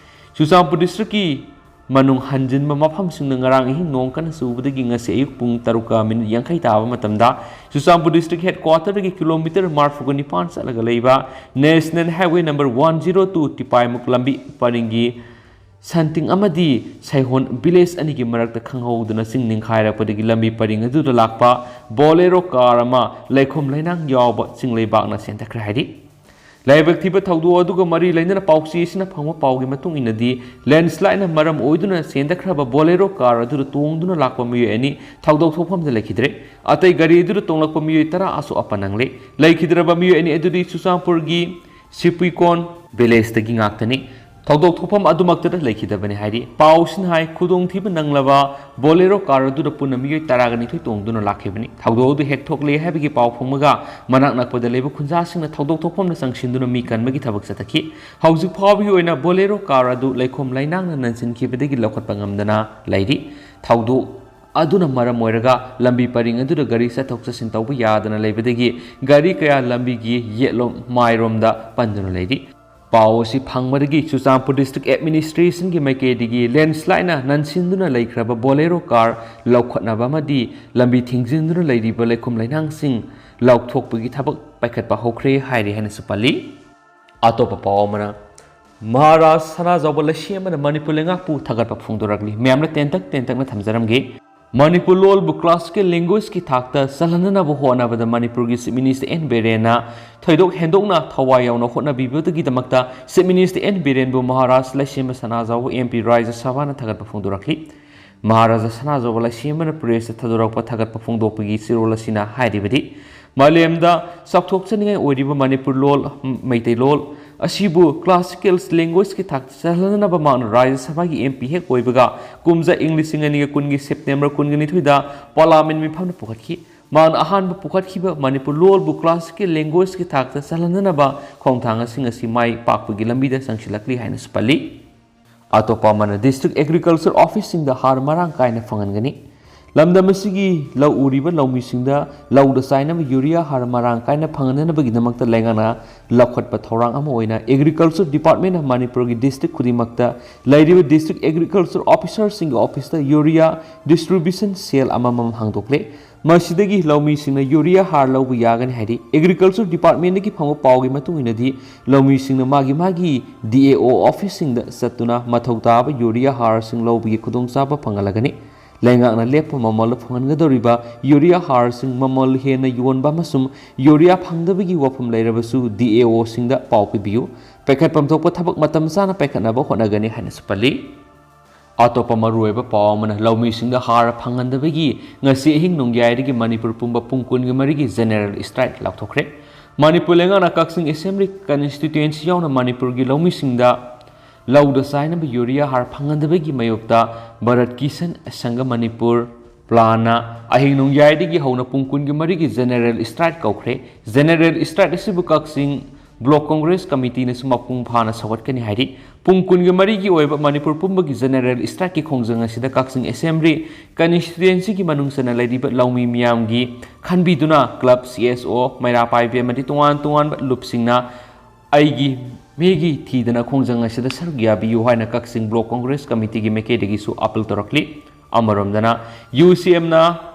ꯆꯨꯔꯆꯥꯟꯄꯨꯔ ꯗꯤꯁꯇ꯭ꯔꯤꯛꯀꯤ ꯃꯅꯨꯡ ꯍꯟꯖꯤꯟꯕ ꯃꯐꯝꯁꯤꯡꯗ ꯉꯔꯥꯡ ꯑꯍꯤꯡ ꯅꯣꯡ ꯀꯟꯅ ꯆꯨꯕꯗꯒꯤ ꯉꯁꯤ ꯑꯌꯨꯛ ꯄꯨꯡ ꯇꯔꯨꯛꯀ ꯃꯤꯅꯤꯠ ꯌꯥꯡꯈꯩ ꯇꯥꯕ ꯃꯇꯝꯗ ꯆꯨꯔꯆꯥꯟꯄꯨꯔ ꯗꯤꯁꯇ꯭ꯔꯤꯛ ꯍꯦꯗ ꯀ꯭ꯋꯥꯇꯔꯗꯒꯤ ꯀꯤꯂꯣꯃꯤꯇꯔ ꯃꯔꯤꯐꯨꯒ ꯅꯤꯄꯥꯟ ꯆꯠꯂꯒ ꯂꯩꯕ national highway number one zero two ꯇꯤꯄꯥꯏꯃꯨꯛ ꯂꯝꯕꯤ ꯄꯔꯤꯡꯒꯤ ꯁꯟꯇꯤꯡ ꯑꯃꯗꯤ ꯁꯩꯍꯣꯟ ꯚꯤꯂꯦꯖ ꯑꯅꯤꯒꯤ ꯃꯔꯛꯇ ꯈꯪꯍꯧꯗꯅ ꯆꯤꯡ ꯅꯤꯡꯈꯥꯏꯔꯛꯄꯗꯒꯤ ꯂꯝꯕꯤ ꯄꯔꯤꯡ ꯑꯗꯨꯗ ꯂꯥꯛꯄ ꯕꯣꯂꯦꯔꯣ ꯀꯥꯔ ꯑꯃ ꯂꯩꯈꯣꯝ ꯂꯩꯅꯥꯡ ꯌꯥꯎꯕ ꯆꯤꯡ ꯂꯩꯕꯥꯛꯅ ꯆꯦꯟꯊꯈ꯭ꯔꯦ ꯍꯥꯏꯔꯤ꯫ ꯂꯥꯏꯕꯛ ꯊꯤꯕ ꯊꯧꯗꯣꯛ ꯑꯗꯨꯒ ꯃꯔꯤ ꯂꯩꯅꯅ ꯄꯥꯎꯆꯦ ꯑꯁꯤꯅ ꯐꯪꯕ ꯄꯥꯎꯒꯤ ꯃꯇꯨꯡ ꯏꯟꯅꯗꯤ, ꯂꯦꯟꯁꯂꯥꯏꯠꯅ ꯃꯔꯝ ꯑꯣꯏꯗꯨꯅ ꯆꯦꯟꯊꯈ꯭ꯔꯕ ꯕꯣꯂꯦꯔꯣ ꯀꯥꯔ ꯑꯗꯨꯗ ꯇꯣꯡꯗꯨꯅ ꯂꯥꯛꯄ ꯃꯤꯑꯣꯏ ꯑꯅꯤ ꯊꯧꯗꯣꯛ ꯊꯣꯛꯐꯝꯗ ꯂꯩꯈꯤꯗ꯭ꯔꯦ꯫ ꯑꯇꯩ ꯒꯥꯔꯤ ꯑꯗꯨꯗ ꯇꯣꯡꯂꯛꯄ ꯃꯤꯑꯣꯏ ꯇꯔꯥ ꯑꯁꯣꯛ ꯑꯄꯟ ꯅꯪꯂꯦ꯫ ꯂꯩꯈꯤꯗ꯭ꯔꯕ ꯃꯤꯑꯣꯏ ꯑꯅꯤ ꯑꯗꯨꯗꯤ ꯆꯨꯔꯆꯥꯟꯄꯨꯔꯒꯤ ꯁꯤꯄꯨꯏꯀꯣꯟ ꯚꯤꯂꯦꯖꯇꯒꯤ ꯉꯥꯛꯇꯅꯤ꯫ ꯊꯧꯗꯣꯛ ꯊꯣꯛꯐꯝ ꯑꯗꯨꯃꯛꯇꯗ ꯂꯩꯈꯤꯗꯕꯅꯤ ꯍꯥꯏꯔꯤ꯫ ꯄꯥꯎꯁꯤꯅ ꯍꯥꯏ, ꯈꯨꯗꯣꯡꯊꯤꯕ ꯅꯪꯂꯕ ꯕꯣꯂꯦꯔꯣ ꯀꯥꯔ ꯑꯗꯨꯗ ꯄꯨꯟꯅ ꯃꯤꯑꯣꯏ ꯇꯔꯥꯒ ꯅꯤꯊꯣꯏ ꯇꯣꯡꯗꯨꯅ ꯂꯥꯛꯈꯤꯕꯅꯤ꯫ ꯊꯧꯗꯣꯛ ꯑꯗꯨ ꯍꯦꯛ ꯊꯣꯛꯂꯦ ꯍꯥꯏꯕꯒꯤ ꯄꯥꯎ ꯐꯪꯕꯒ ꯃꯅꯥꯛ ꯅꯛꯄꯗ ꯂꯩꯕ ꯈꯨꯟꯖꯥꯁꯤꯡꯅ ꯊꯧꯗꯣꯛ ꯊꯣꯛꯐꯝꯗ ꯆꯪꯁꯤꯟꯗꯨꯅ ꯃꯤ ꯀꯟꯕꯒꯤ ꯊꯕꯛ ꯆꯠꯊꯈꯤ꯫ ꯍꯧꯖꯤꯛ ꯐꯥꯎꯕꯒꯤ ꯑꯣꯏꯅ ꯕꯣꯂꯦꯔꯣ ꯀꯥꯔ ꯑꯗꯨ ꯂꯩꯈꯣꯝ ꯂꯩꯅꯥꯡꯅ ꯅꯟꯁꯤꯟꯈꯤꯕꯗꯒꯤ ꯂꯧꯈꯠꯄ ꯉꯝꯗꯅ ꯂꯩꯔꯤ꯫ ꯊꯧꯗꯣꯛ ꯑꯗꯨꯅ ꯃꯔꯝ ꯑꯣꯏꯔꯒ ꯂꯝꯕꯤ ꯄꯔꯤꯡ ꯑꯗꯨꯗ ꯒꯥꯔꯤ ꯆꯠꯊꯣꯛ ꯆꯠꯁꯤꯟ ꯇꯧꯕ ꯌꯥꯗꯅ ꯂꯩꯕꯗꯒꯤ ꯒꯥꯔꯤ ꯀꯌꯥ ꯂꯝꯕꯤꯒꯤ ꯌꯦꯠꯂꯣꯝ ꯃꯥꯏꯔꯣꯝꯗ ꯄꯟꯗꯨꯅ ꯂꯩꯔꯤ꯫ ꯄꯥꯎ ꯑꯁꯤ ꯐꯪꯕꯗꯒꯤ ꯆꯨꯔꯆꯥꯟꯄꯨꯔ ꯗꯤꯁꯇ꯭ꯔꯤꯛ ꯑꯦꯗꯃꯤꯅꯤꯁꯇ꯭ꯔꯦꯁꯟꯒꯤ ꯃꯥꯏꯀꯩꯗꯒꯤ ꯂꯦꯟꯁꯂꯥꯏꯠꯅ ꯅꯟꯁꯤꯟꯗꯨꯅ ꯂꯩꯈ꯭ꯔꯕ ꯕꯣꯂꯦꯔꯣ ꯀꯥꯔ ꯂꯧꯈꯠꯅꯕ ꯑꯃꯗꯤ ꯂꯝꯕꯤ ꯊꯤꯡꯖꯤꯟꯗꯨꯅ ꯂꯩꯔꯤꯕ ꯂꯩꯈꯣꯝ ꯂꯩꯅꯥꯡꯁꯤꯡ ꯂꯧꯊꯣꯛꯄꯒꯤ ꯊꯕꯛ ꯄꯥꯏꯈꯠꯄ ꯍꯧꯈ꯭ꯔꯦ ꯍꯥꯏꯔꯤ ꯍꯥꯏꯅꯁꯨ ꯄꯜꯂꯤ꯫ ꯑꯇꯣꯞꯄ ꯄꯥꯎ ꯑꯃꯅ, ꯃꯍꯥꯔꯥꯖ ꯁꯅꯥꯖꯥꯎꯕ ꯂꯩꯁꯤ ꯑꯃꯅ ꯃꯅꯤꯄꯨꯔ ꯂꯩꯉꯥꯛꯄꯨ ꯊꯥꯒꯠꯄ ꯐꯣꯡꯗꯣꯔꯛꯂꯤ꯫ ꯃꯌꯥꯝꯅ ꯇꯦꯟꯇꯛ ꯇꯦꯟꯇꯛꯅ ꯊꯝꯖꯔꯝꯒꯦ꯫ ꯃꯅꯤꯄꯨꯔ ꯂꯣꯜꯕꯨ ꯀ꯭ꯂꯥꯁꯤꯀꯦꯜ ꯂꯦꯡꯒ꯭ꯋꯦꯖꯀꯤ ꯊꯥꯛꯇ ꯆꯜꯍꯟꯅꯅꯕ ꯍꯣꯠꯅꯕꯗ ꯃꯅꯤꯄꯨꯔꯒꯤ ꯆꯤꯐ ꯃꯤꯅꯤꯁꯇꯔ ꯑꯦꯟ ꯕꯤꯔꯦꯟꯅ ꯊꯣꯏꯗꯣꯛ ꯍꯦꯟꯗꯣꯛꯅ ꯊꯋꯥꯏ ꯌꯥꯎꯅ ꯍꯣꯠꯅꯕꯤꯕꯗꯒꯤꯗꯃꯛꯇ ꯆꯤꯐ ꯃꯤꯅꯤꯁꯇꯔ ꯑꯦꯟ ꯕꯤꯔꯦꯟꯕꯨ ꯃꯍꯥꯔꯥꯖ ꯂꯩꯁꯦꯝꯕ ꯁꯅꯥꯖꯥꯎꯕ ꯑꯦꯝ ꯄꯤ ꯔꯥꯖ꯭ꯌ ꯁꯚꯥꯅ ꯊꯥꯒꯠꯄ ꯐꯣꯡꯗꯣꯔꯛꯂꯤ꯫ ꯃꯍꯥꯔꯥꯖꯥ ꯁꯅꯥꯖꯥꯎꯕ ꯂꯩꯁꯦꯝꯕꯅ ꯄ꯭ꯔꯦꯁꯇ ꯊꯥꯗꯣꯔꯛꯄ ꯊꯥꯒꯠꯄ ꯐꯣꯡꯗꯣꯛꯄꯒꯤ ꯆꯦꯔꯣꯜ ꯑꯁꯤꯅ ꯍꯥꯏꯔꯤꯕꯗꯤ, ꯃꯥꯂꯦꯝꯗ ꯆꯥꯎꯊꯣꯛꯆꯅꯤꯡꯉꯥꯏ ꯑꯣꯏꯔꯤꯕ ꯃꯅꯤꯄꯨꯔ ꯂꯣꯜ, ꯃꯩꯇꯩꯂꯣꯜ, ꯑꯁꯤꯕꯨ ꯀ꯭ꯂꯥꯁꯤꯀꯦꯜ ꯂꯦꯡꯒ꯭ꯋꯦꯖꯀꯤ ꯊꯥꯛꯇ ꯆꯜꯍꯟꯅꯕ ꯃꯍꯥꯛꯅ ꯔꯥꯖ꯭ꯌ ꯁꯚꯥꯒꯤ ꯑꯦꯝ ꯄꯤ ꯍꯦꯛ ꯑꯣꯏꯕꯒ ꯀꯨꯝꯖꯥ ꯏꯪ ꯂꯤꯁꯤꯡ ꯑꯅꯤꯒ ꯀꯨꯟꯒꯤ ꯁꯦꯞꯇꯦꯝꯕꯔ ꯀꯨꯟꯒ ꯅꯤꯊꯣꯏꯗ ꯄꯥꯔꯂꯥꯃꯦꯟ ꯃꯤꯐꯝꯗ ꯄꯨꯈꯠꯈꯤ꯫ ꯃꯍꯥꯛꯅ ꯑꯍꯥꯟꯕ ꯄꯨꯈꯠꯈꯤꯕ ꯃꯅꯤꯄꯨꯔ ꯂꯣꯜꯕꯨ ꯀ꯭ꯂꯥꯁꯤꯀꯦꯜ ꯂꯦꯡꯒ꯭ꯋꯦꯖꯀꯤ ꯊꯥꯛꯇ ꯆꯜꯍꯟꯅꯅꯕ ꯈꯣꯡꯊꯥꯡꯁꯤꯡ ꯑꯁꯤ ꯃꯥꯏ ꯄꯥꯛꯄꯒꯤ ꯂꯝꯕꯤꯗ ꯆꯪꯁꯤꯜꯂꯛꯂꯤ ꯍꯥꯏꯅꯁꯨ ꯄꯜꯂꯤ꯫ ꯑꯇꯣꯞꯄ ꯑꯃꯅ, ꯗꯤꯁꯇ꯭ꯔꯤꯛ ꯑꯦꯒ꯭ꯔꯤꯀꯜꯆꯔ ꯑꯣꯐꯤꯁꯁꯤꯡꯗ ꯍꯥꯔ ꯃꯔꯥꯡ ꯀꯥꯏꯅ ꯐꯪꯍꯟꯒꯅꯤ꯫ ꯂꯝꯗꯝ ꯑꯁꯤꯒꯤ ꯂꯧ ꯎꯔꯤꯕ ꯂꯧꯃꯤꯁꯤꯡꯗ ꯂꯧꯗ ꯆꯥꯏꯅꯕ ꯌꯨꯔꯤꯌꯥ ꯍꯥꯔ ꯃꯔꯥꯡ ꯀꯥꯏꯅ ꯐꯪꯍꯟꯅꯕꯒꯤꯗꯃꯛꯇ ꯂꯩꯉꯥꯛꯅ ꯂꯧꯈꯠꯄ ꯊꯧꯔꯥꯡ ꯑꯃ ꯑꯣꯏꯅ Agriculture Department ꯃꯅꯤꯄꯨꯔꯒꯤ district ꯈꯨꯗꯤꯡꯃꯛꯇ ꯂꯩꯔꯤꯕ district agriculture officerꯁꯤꯡꯒꯤ officeꯇ ꯌꯨꯔꯤꯌꯥ distribution cell ꯑꯃꯃꯝ ꯍꯥꯡꯗꯣꯛꯂꯦ꯫ ꯃꯁꯤꯗꯒꯤ ꯂꯧꯃꯤꯁꯤꯡꯅ ꯌꯨꯔꯤꯌꯥ ꯍꯥꯔ ꯂꯧꯕ ꯌꯥꯒꯅꯤ ꯍꯥꯏꯔꯤ꯫ Agriculture Departmentꯗꯒꯤ ꯐꯪꯕ ꯄꯥꯎꯒꯤ ꯃꯇꯨꯡ ꯏꯟꯅꯗꯤ, ꯂꯧꯃꯤꯁꯤꯡꯅ ꯃꯥꯒꯤ ꯃꯥꯒꯤ D A O officeꯁꯤꯡꯗ ꯆꯠꯇꯨꯅ ꯃꯊꯧ ꯇꯥꯕ ꯌꯨꯔꯤꯌꯥ ꯍꯥꯔꯁꯤꯡ ꯂꯧꯕꯒꯤ ꯈꯨꯗꯣꯡꯆꯥꯕ ꯐꯪꯍꯜꯂꯒꯅꯤ꯫ ꯂꯩꯉꯥꯛꯅ ꯂꯦꯞꯄ ꯃꯃꯜꯗ ꯐꯪꯍꯟꯒꯗꯧꯔꯤꯕ ꯌꯨꯔꯤꯌꯥ ꯍꯥꯔꯁꯤꯡ ꯃꯃꯜ ꯍꯦꯟꯅ ꯌꯣꯟꯕ ꯑꯃꯁꯨꯡ ꯌꯨꯔꯤꯌꯥ ꯐꯪꯗꯕꯒꯤ ꯋꯥꯐꯝ ꯂꯩꯔꯕꯁꯨ D A Oꯁꯤꯡꯗ ꯄꯥꯎ ꯄꯤꯕꯤꯌꯨ꯫ ꯄꯥꯏꯈꯠꯐꯝ ꯊꯣꯛꯄ ꯊꯕꯛ ꯃꯇꯝ ꯆꯥꯅ ꯄꯥꯏꯈꯠꯅꯕ ꯍꯣꯠꯅꯒꯅꯤ ꯍꯥꯏꯅꯁꯨ ꯄꯜꯂꯤ꯫ ꯑꯇꯣꯞꯄ ꯃꯔꯨꯑꯣꯏꯕ ꯄꯥꯎ ꯑꯃꯅ, ꯂꯧꯃꯤꯁꯤꯡꯗ ꯍꯥꯔ ꯐꯪꯍꯟꯗꯕꯒꯤ ꯉꯁꯤ ꯑꯍꯤꯡ ꯅꯣꯡꯌꯥꯏꯗꯒꯤ ꯃꯅꯤꯄꯨꯔ ꯄꯨꯝꯕ ꯄꯨꯡ ꯀꯨꯟꯒ ꯃꯔꯤꯒꯤ general strike ꯂꯥꯎꯊꯣꯛꯈ꯭ꯔꯦ꯫ ꯃꯅꯤꯄꯨꯔ ꯂꯩꯉꯥꯛꯅ ꯀꯛꯆꯤꯡ Assembly Constituency ꯌꯥꯎꯅ ꯃꯅꯤꯄꯨꯔꯒꯤ ꯂꯧꯃꯤꯁꯤꯡꯗ ꯂꯧꯗ ꯆꯥꯏꯅꯕ ꯌꯨꯔꯤꯌꯥ ꯍꯥꯔ ꯐꯪꯍꯟꯗꯕꯒꯤ ꯃꯥꯌꯣꯛꯇ ꯚꯥꯔꯠ ꯀꯤꯁꯥꯟ ꯁꯪꯘ ꯃꯅꯤꯄꯨꯔ, ꯄ꯭ꯂꯥꯅ ꯑꯍꯤꯡ ꯅꯣꯡꯌꯥꯏꯗꯒꯤ ꯍꯧꯅ ꯄꯨꯡ ꯀꯨꯟꯒ ꯃꯔꯤꯒꯤ general strike ꯀꯧꯈ꯭ꯔꯦ꯫ General strike ꯑꯁꯤꯕꯨ ꯀꯛꯆꯤꯡ Block Congress Committeeꯅꯁꯨ ꯃꯄꯨꯡ ꯐꯥꯅ ꯁꯧꯒꯠꯀꯅꯤ ꯍꯥꯏꯔꯤ꯫ ꯄꯨꯡ ꯀꯨꯟꯒ ꯃꯔꯤꯒꯤ ꯑꯣꯏꯕ ꯃꯅꯤꯄꯨꯔ ꯄꯨꯝꯕꯒꯤ general strikeꯀꯤ ꯈꯣꯡꯖꯪ ꯑꯁꯤꯗ ꯀꯛꯆꯤꯡ Assembly Constituencyꯒꯤ ꯃꯅꯨꯡ ꯆꯟꯅ ꯂꯩꯔꯤꯕ ꯂꯧꯃꯤ ꯃꯤꯌꯥꯝꯒꯤ ꯈꯟꯕꯤꯗꯨꯅ club, C S O, ꯃꯩꯔꯥ ꯄꯥꯏꯕꯤ ꯑꯃꯗꯤ ꯇꯣꯉꯥꯟ ꯇꯣꯉꯥꯟꯕ ꯂꯨꯞꯁꯤꯡꯅ ꯑꯩꯒꯤ ꯃꯤꯒꯤ ꯊꯤꯗꯅ ꯈꯣꯡꯖꯪ ꯑꯁꯤꯗ ꯁꯔꯨꯛ ꯌꯥꯕꯤꯌꯨ ꯍꯥꯏꯅ ꯀꯛꯆꯤꯡ Block Congress Committeeꯒꯤ ꯃꯥꯏꯀꯩꯗꯒꯤꯁꯨ appeal ꯇꯧꯔꯛꯂꯤ꯫ ꯑꯃꯔꯣꯝꯗꯅ, UCMꯅ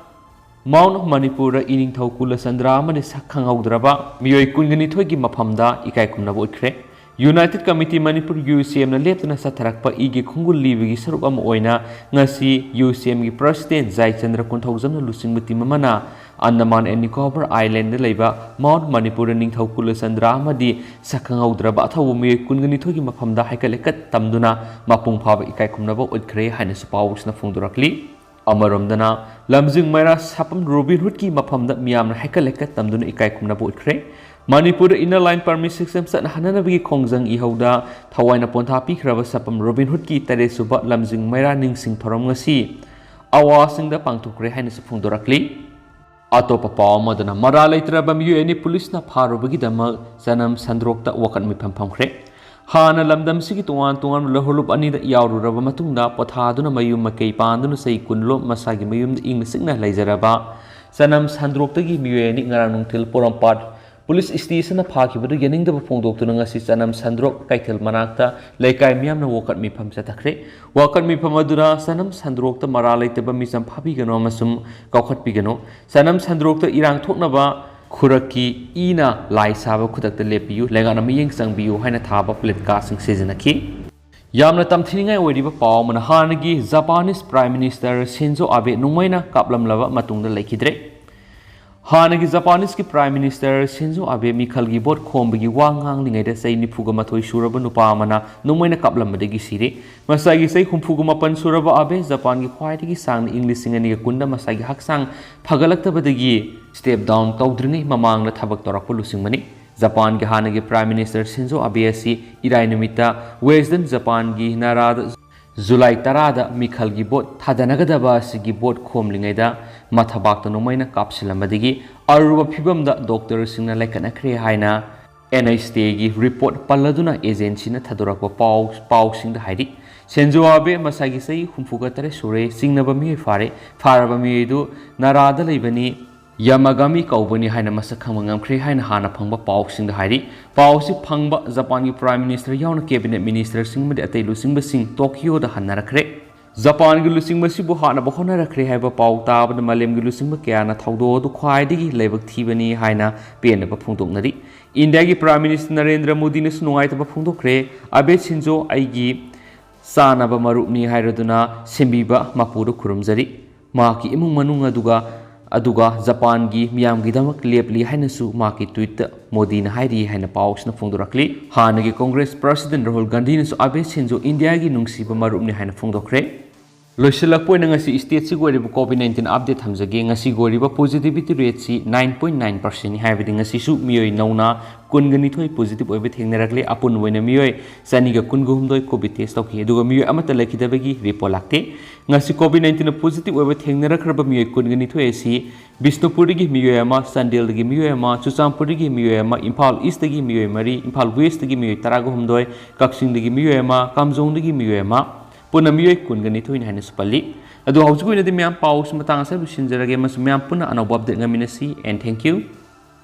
Mount Manipurꯗ ꯏꯅꯤꯡꯊꯧ ꯀꯨꯂꯆꯟꯗ꯭ꯔ ꯑꯃꯗꯤ ꯁꯛ ꯈꯪꯍꯧꯗ꯭ꯔꯕ ꯃꯤꯑꯣꯏ ꯀꯨꯟꯒ ꯅꯤꯊꯣꯏꯒꯤ ꯃꯐꯝꯗ ꯏꯀꯥꯏ ꯈꯨꯝꯅꯕ ꯎꯠꯈ꯭ꯔꯦ꯫ United Committee Manipur, UCMꯅ ꯂꯦꯞꯇꯅ ꯆꯠꯊꯔꯛꯄ ꯏꯒꯤ ꯈꯣꯡꯒꯨꯜ ꯂꯤꯕꯒꯤ ꯁꯔꯨꯛ ꯑꯃ ꯑꯣꯏꯅ ꯉꯁꯤ UCMꯒꯤ President ꯖꯥꯏꯆꯟꯗ꯭ꯔ ꯀꯣꯟꯊꯧꯖꯝꯅ ꯂꯨꯆꯤꯡꯕ team ꯑꯃꯅ Andaman and Nicobar Islandꯗ ꯂꯩꯕ Mount Manipurꯗ ꯅꯤꯡꯊꯧ ꯀꯨꯂꯆꯟꯗ꯭ꯔ ꯑꯃꯗꯤ ꯁꯛ ꯈꯪꯍꯧꯗ꯭ꯔꯕ ꯑꯊꯧꯕ ꯃꯤꯑꯣꯏ ꯀꯨꯟꯒ ꯅꯤꯊꯣꯏꯒꯤ ꯃꯐꯝꯗ ꯍꯩꯀꯠ ꯂꯩꯀꯠ ꯇꯝꯗꯨꯅ ꯃꯄꯨꯡ ꯐꯥꯕ ꯏꯀꯥꯏ ꯈꯨꯝꯅꯕ ꯎꯠꯈ꯭ꯔꯦ ꯍꯥꯏꯅꯁꯨ ꯄꯥꯎꯁꯤꯅ ꯐꯣꯡꯗꯣꯔꯛꯂꯤ꯫ ꯑꯃꯔꯣꯝꯗꯅ, ꯂꯝꯖꯤꯡ ꯃꯩꯔꯥ ꯁꯥꯄꯝ Robin Hoodꯀꯤ ꯃꯐꯝꯗ ꯃꯤꯌꯥꯝꯅ ꯍꯩꯀꯠ ꯂꯩꯀꯠ ꯇꯝꯗꯨꯅ ꯏꯀꯥꯏ ꯈꯨꯝꯅꯕ ꯎꯠꯈ꯭ꯔꯦ꯫ ꯃꯅꯤꯄꯨꯔꯗ Inner Line Permit System ꯆꯠꯅꯍꯟꯅꯕꯒꯤ ꯈꯣꯡꯖꯪ ꯏꯍꯧꯗ ꯊꯋꯥꯏꯅ ꯄꯣꯟꯊꯥ ꯄꯤꯈ꯭ꯔꯕ ꯁꯥꯄꯝ Robin Hoodꯀꯤ ꯇꯔꯦꯠ ꯁꯨꯕ ꯂꯝꯖꯤꯡ ꯃꯩꯔꯥ ꯅꯤꯡꯁꯤꯡ ꯊꯧꯔꯝ ꯉꯁꯤ ꯑꯋꯥꯁꯤꯡꯗ ꯄꯥꯡꯊꯣꯛꯈ꯭ꯔꯦ ꯍꯥꯏꯅꯁꯨ ꯐꯣꯡꯗꯣꯔꯛꯂꯤ꯫ ꯑꯇꯣꯞꯄ ꯄꯥꯎ ꯑꯃꯗꯅ, ꯃꯔꯥꯜ ꯂꯩꯇ꯭ꯔꯕ ꯃꯤꯑꯣꯏ ꯑꯅꯤ ꯄꯨꯂꯤꯁꯅ ꯐꯥꯔꯨꯕꯒꯤꯗꯃꯛ ꯆꯅꯝ ꯁꯟꯗ꯭ꯔꯣꯛꯇ ꯋꯥꯀꯠ ꯃꯤꯐꯝ ꯐꯝꯈ꯭ꯔꯦ꯫ ꯍꯥꯟꯅ ꯂꯝꯗꯝꯁꯤꯒꯤ ꯇꯣꯉꯥꯟ ꯇꯣꯉꯥꯟꯕ ꯂꯣꯍꯣꯂꯨꯞ ꯑꯅꯤꯗ ꯌꯥꯎꯔꯨꯔꯕ ꯃꯇꯨꯡꯗ, ꯄꯣꯊꯥꯗꯨꯅ ꯃꯌꯨꯝ ꯃꯀꯩ ꯄꯥꯟꯗꯨꯅ ꯆꯍꯤ ꯀꯨꯟ ꯂꯣꯝ ꯃꯁꯥꯒꯤ ꯃꯌꯨꯝꯗ ꯏꯪꯅ ꯆꯤꯛꯅ ꯂꯩꯖꯔꯕ ꯆꯅꯝ ꯁꯟꯗ꯭ꯔꯣꯛꯇꯒꯤ ꯃꯤꯑꯣꯏ ꯑꯅꯤ ꯉꯔꯥꯡ ꯅꯨꯡꯊꯤꯜ ꯄꯣꯔꯣꯝꯄꯥꯠ ꯄꯨꯂꯤꯁ ꯁ꯭ꯇꯦꯁꯟꯅ ꯐꯥꯈꯤꯕꯗꯨ ꯌꯥꯅꯤꯡꯗꯕ ꯐꯣꯡꯗꯣꯛꯇꯨꯅ ꯉꯁꯤ ꯆꯅꯝ ꯁꯟꯗ꯭ꯔꯣꯛ ꯀꯩꯊꯦꯜ ꯃꯅꯥꯛꯇ ꯂꯩꯀꯥꯏ ꯃꯤꯌꯥꯝꯅ ꯋꯥꯀꯠ ꯃꯤꯐꯝ ꯆꯠꯊꯈ꯭ꯔꯦ꯫ ꯋꯥꯀꯠ ꯃꯤꯐꯝ ꯑꯗꯨꯗ ꯆꯅꯝ ꯁꯟꯗ꯭ꯔꯣꯛꯇ ꯃꯔꯥꯜ ꯂꯩꯇꯕ ꯃꯤꯆꯝ ꯐꯥꯕꯤꯒꯅꯨ ꯑꯃꯁꯨꯡ ꯀꯥꯎꯈꯠꯄꯤꯒꯅꯨ, ꯆꯅꯝ ꯁꯟꯗ꯭ꯔꯣꯛꯇ ꯏꯔꯥꯡ ꯊꯣꯛꯅꯕ ꯈꯨꯔꯛꯀꯤ ꯏꯅ ꯂꯥꯏ ꯁꯥꯕ ꯈꯨꯗꯛꯇ ꯂꯦꯞꯄꯤꯌꯨ, ꯂꯩꯉꯥꯛꯅ ꯃꯤꯠꯌꯦꯡ ꯆꯪꯕꯤꯌꯨ ꯍꯥꯏꯅ ꯊꯥꯕ placardꯁꯤꯡ ꯁꯤꯖꯤꯟꯅꯈꯤ꯫ ꯌꯥꯝꯅ ꯇꯝꯊꯤꯅꯤꯡꯉꯥꯏ ꯑꯣꯏꯔꯤꯕ ꯄꯥꯎ ꯑꯃꯅ, ꯍꯥꯟꯅꯒꯤ ꯖꯄꯥꯅꯤꯁ Prime Minister ꯁꯤꯟꯖꯣ ꯑꯥꯕꯦ ꯅꯣꯡꯃꯩꯅ ꯀꯥꯞꯂꯝꯂꯕ ꯃꯇꯨꯡꯗ ꯂꯩꯈꯤꯗ꯭ꯔꯦ꯫ ꯍꯥꯟꯅꯒꯤ ꯖꯄꯥꯅꯤꯁꯀꯤ Prime Minister ꯁꯤꯟꯖꯣ ꯑꯥꯕꯦ ꯃꯤꯈꯜꯒꯤ ꯚꯣꯠ ꯈꯣꯝꯕꯒꯤ ꯋꯥ ꯉꯥꯡꯂꯤꯉꯩꯗ ꯆꯍꯤ ꯅꯤꯐꯨꯒ ꯃꯥꯊꯣꯏ ꯁꯨꯔꯕ ꯅꯨꯄꯥ ꯑꯃꯅ ꯅꯣꯡꯃꯩꯅ ꯀꯥꯞꯂꯝꯕꯗꯒꯤ ꯁꯤꯔꯦ꯫ ꯃꯁꯥꯒꯤ ꯆꯍꯤ ꯍꯨꯝꯐꯨꯒ ꯃꯥꯄꯟ ꯁꯨꯔꯕ ꯑꯥꯕꯦ ꯖꯄꯥꯟꯒꯤ ꯈ꯭ꯋꯥꯏꯗꯒꯤ ꯁꯥꯡꯅ ꯏꯪ ꯂꯤꯁꯤꯡ ꯑꯅꯤꯒ ꯀꯨꯟꯗ ꯃꯁꯥꯒꯤ ꯍꯛꯆꯥꯡ ꯐꯒꯠꯂꯛꯇꯕꯗꯒꯤ step down ꯇꯧꯗ꯭ꯔꯤꯉꯩ ꯃꯃꯥꯡꯗ ꯊꯕꯛ ꯇꯧꯔꯛꯄ ꯂꯨꯆꯤꯡꯕꯅꯤ꯫ ꯖꯄꯥꯟꯒꯤ ꯍꯥꯟꯅꯒꯤ Prime Minister ꯁꯤꯟꯖꯣ ꯑꯥꯕꯦ ꯑꯁꯤ ꯏꯔꯥꯏ ꯅꯨꯃꯤꯠꯇ Western ꯖꯄꯥꯟꯒꯤ ꯅꯥꯔꯥꯗ ꯖꯨꯂꯥꯏ ꯇꯔꯥꯗ ꯃꯤꯈꯜꯒꯤ ꯚꯣꯠ ꯊꯥꯗꯅꯒꯗꯕ ꯑꯁꯤꯒꯤ ꯚꯣꯠ ꯈꯣꯝꯂꯤꯉꯩꯗ ꯃꯊꯕꯥꯛꯇ ꯅꯣꯡꯃꯩꯅ ꯀꯥꯞꯁꯤꯜꯂꯝꯕꯗꯒꯤ ꯑꯔꯨꯕ ꯐꯤꯚꯝꯗ ꯗꯣꯛꯇꯔꯁꯤꯡꯅ ꯂꯥꯏꯀꯠꯅꯈ꯭ꯔꯦ ꯍꯥꯏꯅ NHTꯒꯤ report ꯄꯜꯂꯗꯨꯅ agencyꯅ ꯊꯥꯗꯣꯔꯛꯄ ꯄꯥꯎ, ꯄꯥꯎꯁꯤꯡꯗ ꯍꯥꯏꯔꯤ꯫ ꯁꯤꯟꯖꯣ ꯑꯥꯕꯦ ꯃꯁꯥꯒꯤ ꯆꯍꯤ ꯍꯨꯝꯐꯨꯒ ꯇꯔꯦꯠ ꯁꯨꯔꯦ, ꯆꯤꯡꯅꯕ ꯃꯤꯑꯣꯏ ꯐꯥꯔꯦ꯫ ꯐꯥꯔꯕ ꯃꯤꯑꯣꯏꯗꯨ ꯅꯥꯔꯥꯗ ꯂꯩꯕꯅꯤ, ꯌꯥꯃꯥꯒꯥꯃꯤ ꯀꯧꯕꯅꯤ ꯍꯥꯏꯅ ꯃꯁꯛ ꯈꯪꯕ ꯉꯝꯈ꯭ꯔꯦ ꯍꯥꯏꯅ ꯍꯥꯟꯅ ꯐꯪꯕ ꯄꯥꯎꯁꯤꯡꯗ ꯍꯥꯏꯔꯤ꯫ ꯄꯥꯎꯁꯤ ꯐꯪꯕ ꯖꯄꯥꯟꯒꯤ Prime Minister ꯌꯥꯎꯅ cabinet ministerꯁꯤꯡ ꯑꯃꯗꯤ ꯑꯇꯩ ꯂꯨꯆꯤꯡꯕꯁꯤꯡ ꯇꯣꯀꯤꯌꯣꯗ ꯍꯟꯅꯔꯛꯈ꯭ꯔꯦ꯫ ꯖꯄꯥꯟꯒꯤ ꯂꯨꯆꯤꯡꯕꯁꯤꯕꯨ ꯍꯥꯠꯅꯕ ꯍꯣꯠꯅꯔꯛꯈ꯭ꯔꯦ ꯍꯥꯏꯕ ꯄꯥꯎ ꯇꯥꯕꯗ ꯃꯥꯂꯦꯝꯒꯤ ꯂꯨꯆꯤꯡꯕ ꯀꯌꯥꯅ ꯊꯧꯗꯣꯛ ꯑꯗꯨ ꯈ꯭ꯋꯥꯏꯗꯒꯤ ꯂꯥꯏꯕꯛ ꯊꯤꯕꯅꯤ ꯍꯥꯏꯅ ꯄꯦꯟꯗꯕ ꯐꯣꯡꯗꯣꯛꯅꯔꯤ꯫ ꯏꯟꯗꯤꯌꯥꯒꯤ Prime Minister ꯅꯔꯦꯟꯗ꯭ꯔ ꯃꯣꯗꯤꯅꯁꯨ ꯅꯨꯡꯉꯥꯏꯇꯕ ꯐꯣꯡꯗꯣꯛꯈ꯭ꯔꯦ꯫ ꯑꯥꯕꯦ ꯁꯤꯟꯖꯣ ꯑꯩꯒꯤ ꯆꯥꯅꯕ ꯃꯔꯨꯞꯅꯤ ꯍꯥꯏꯔꯗꯨꯅ ꯁꯦꯝꯕꯤꯕ ꯃꯄꯨꯗ ꯈꯨꯔꯨꯝꯖꯔꯤ꯫ ꯃꯍꯥꯛꯀꯤ ꯏꯃꯨꯡ ꯃꯅꯨꯡ ꯑꯗꯨꯒ, ꯑꯗꯨꯒ ꯖꯄꯥꯟꯒꯤ ꯃꯤꯌꯥꯝꯒꯤꯗꯃꯛ ꯂꯦꯞꯂꯤ ꯍꯥꯏꯅꯁꯨ ꯃꯍꯥꯛꯀꯤ tweetꯇ ꯃꯣꯗꯤꯅ ꯍꯥꯏꯔꯤ ꯍꯥꯏꯅ ꯄꯥꯎꯁꯤꯅ ꯐꯣꯡꯗꯣꯔꯛꯂꯤ꯫ ꯍꯥꯟꯅꯒꯤ Congress President ꯔꯥꯍꯨꯜ ꯒꯥꯟꯙꯤꯅꯁꯨ ꯑꯥꯕꯦ ꯁꯤꯟꯖꯣ ꯏꯟꯗꯤꯌꯥꯒꯤ ꯅꯨꯡꯁꯤꯕ ꯃꯔꯨꯞꯅꯤ ꯍꯥꯏꯅ ꯐꯣꯡꯗꯣꯛꯈ꯭ꯔꯦ꯫ ꯂꯣꯏꯁꯤꯜꯂꯛꯄ ꯑꯣꯏꯅ ꯉꯁꯤ stateꯁꯤꯒꯤ ꯑꯣꯏꯔꯤꯕ COVID nineteen update ꯊꯝꯖꯒꯦ꯫ ꯉꯁꯤꯒꯤ ꯑꯣꯏꯔꯤꯕ positivity rateꯁꯤ nine point nine percentꯅꯤ, ꯍꯥꯏꯕꯗꯤ ꯉꯁꯤꯁꯨ ꯃꯤꯑꯣꯏ ꯅꯧꯅ ꯀꯨꯟꯒ ꯅꯤꯊꯣꯏ positive ꯑꯣꯏꯕ ꯊꯦꯡꯅꯔꯛꯂꯦ꯫ ꯑꯄꯨꯟꯕ ꯑꯣꯏꯅ ꯃꯤꯑꯣꯏ ꯆꯅꯤꯒ ꯀꯨꯟꯒ ꯍꯨꯝꯗꯣꯏ COVID test ꯇꯧꯈꯤ, ꯑꯗꯨꯒ ꯃꯤꯑꯣꯏ ꯑꯃꯠꯇ ꯂꯩꯈꯤꯗꯕꯒꯤ report ꯂꯥꯛꯇꯦ꯫ ꯉꯁꯤ COVID nineteenꯅ positive ꯑꯣꯏꯕ ꯊꯦꯡꯅꯔꯛꯈ꯭ꯔꯕ ꯃꯤꯑꯣꯏ ꯀꯨꯟꯒ ꯅꯤꯊꯣꯏ ꯑꯁꯤ ꯕꯤꯁꯅꯨꯄꯨꯔꯗꯒꯤ ꯃꯤꯑꯣꯏ ꯑꯃ, ꯆꯥꯟꯗꯦꯜꯗꯒꯤ ꯃꯤꯑꯣꯏ ꯑꯃ, ꯆꯨꯔꯆꯥꯟꯄꯨꯔꯗꯒꯤ ꯃꯤꯑꯣꯏ ꯑꯃ, ꯏꯝꯐꯥꯜ Eastꯇꯒꯤ ꯃꯤꯑꯣꯏ ꯃꯔꯤ, ꯏꯝꯐꯥꯜ Westꯇꯒꯤ ꯃꯤꯑꯣꯏ ꯇꯔꯥꯒ ꯍꯨꯝꯗꯣꯏ, ꯀꯛꯆꯤꯡꯗꯒꯤ ꯃꯤꯑꯣꯏ ꯑꯃ, ꯀꯥꯝꯖꯣꯡꯗꯒꯤ ꯃꯤꯑꯣꯏ ꯑꯃ, ꯄꯨꯟꯅ ꯃꯤꯑꯣꯏ ꯀꯨꯟꯒ ꯅꯤꯊꯣꯏꯅꯤ ꯍꯥꯏꯅꯁꯨ ꯄꯜꯂꯤ꯫ ꯑꯗꯣ ꯍꯧꯖꯤꯛꯀꯤ ꯑꯣꯏꯅꯗꯤ ꯃꯌꯥꯝ ꯄꯥꯎꯁꯤ ꯃꯇꯥꯡ ꯑꯁꯤꯗ ꯂꯣꯏꯁꯤꯟꯖꯔꯒꯦ, ꯑꯃꯁꯨꯡ ꯃꯌꯥꯝ ꯄꯨꯟꯅ ꯑꯅꯧꯕ update ꯉꯥꯏꯃꯤꯟꯅꯁꯤ, and thank you꯫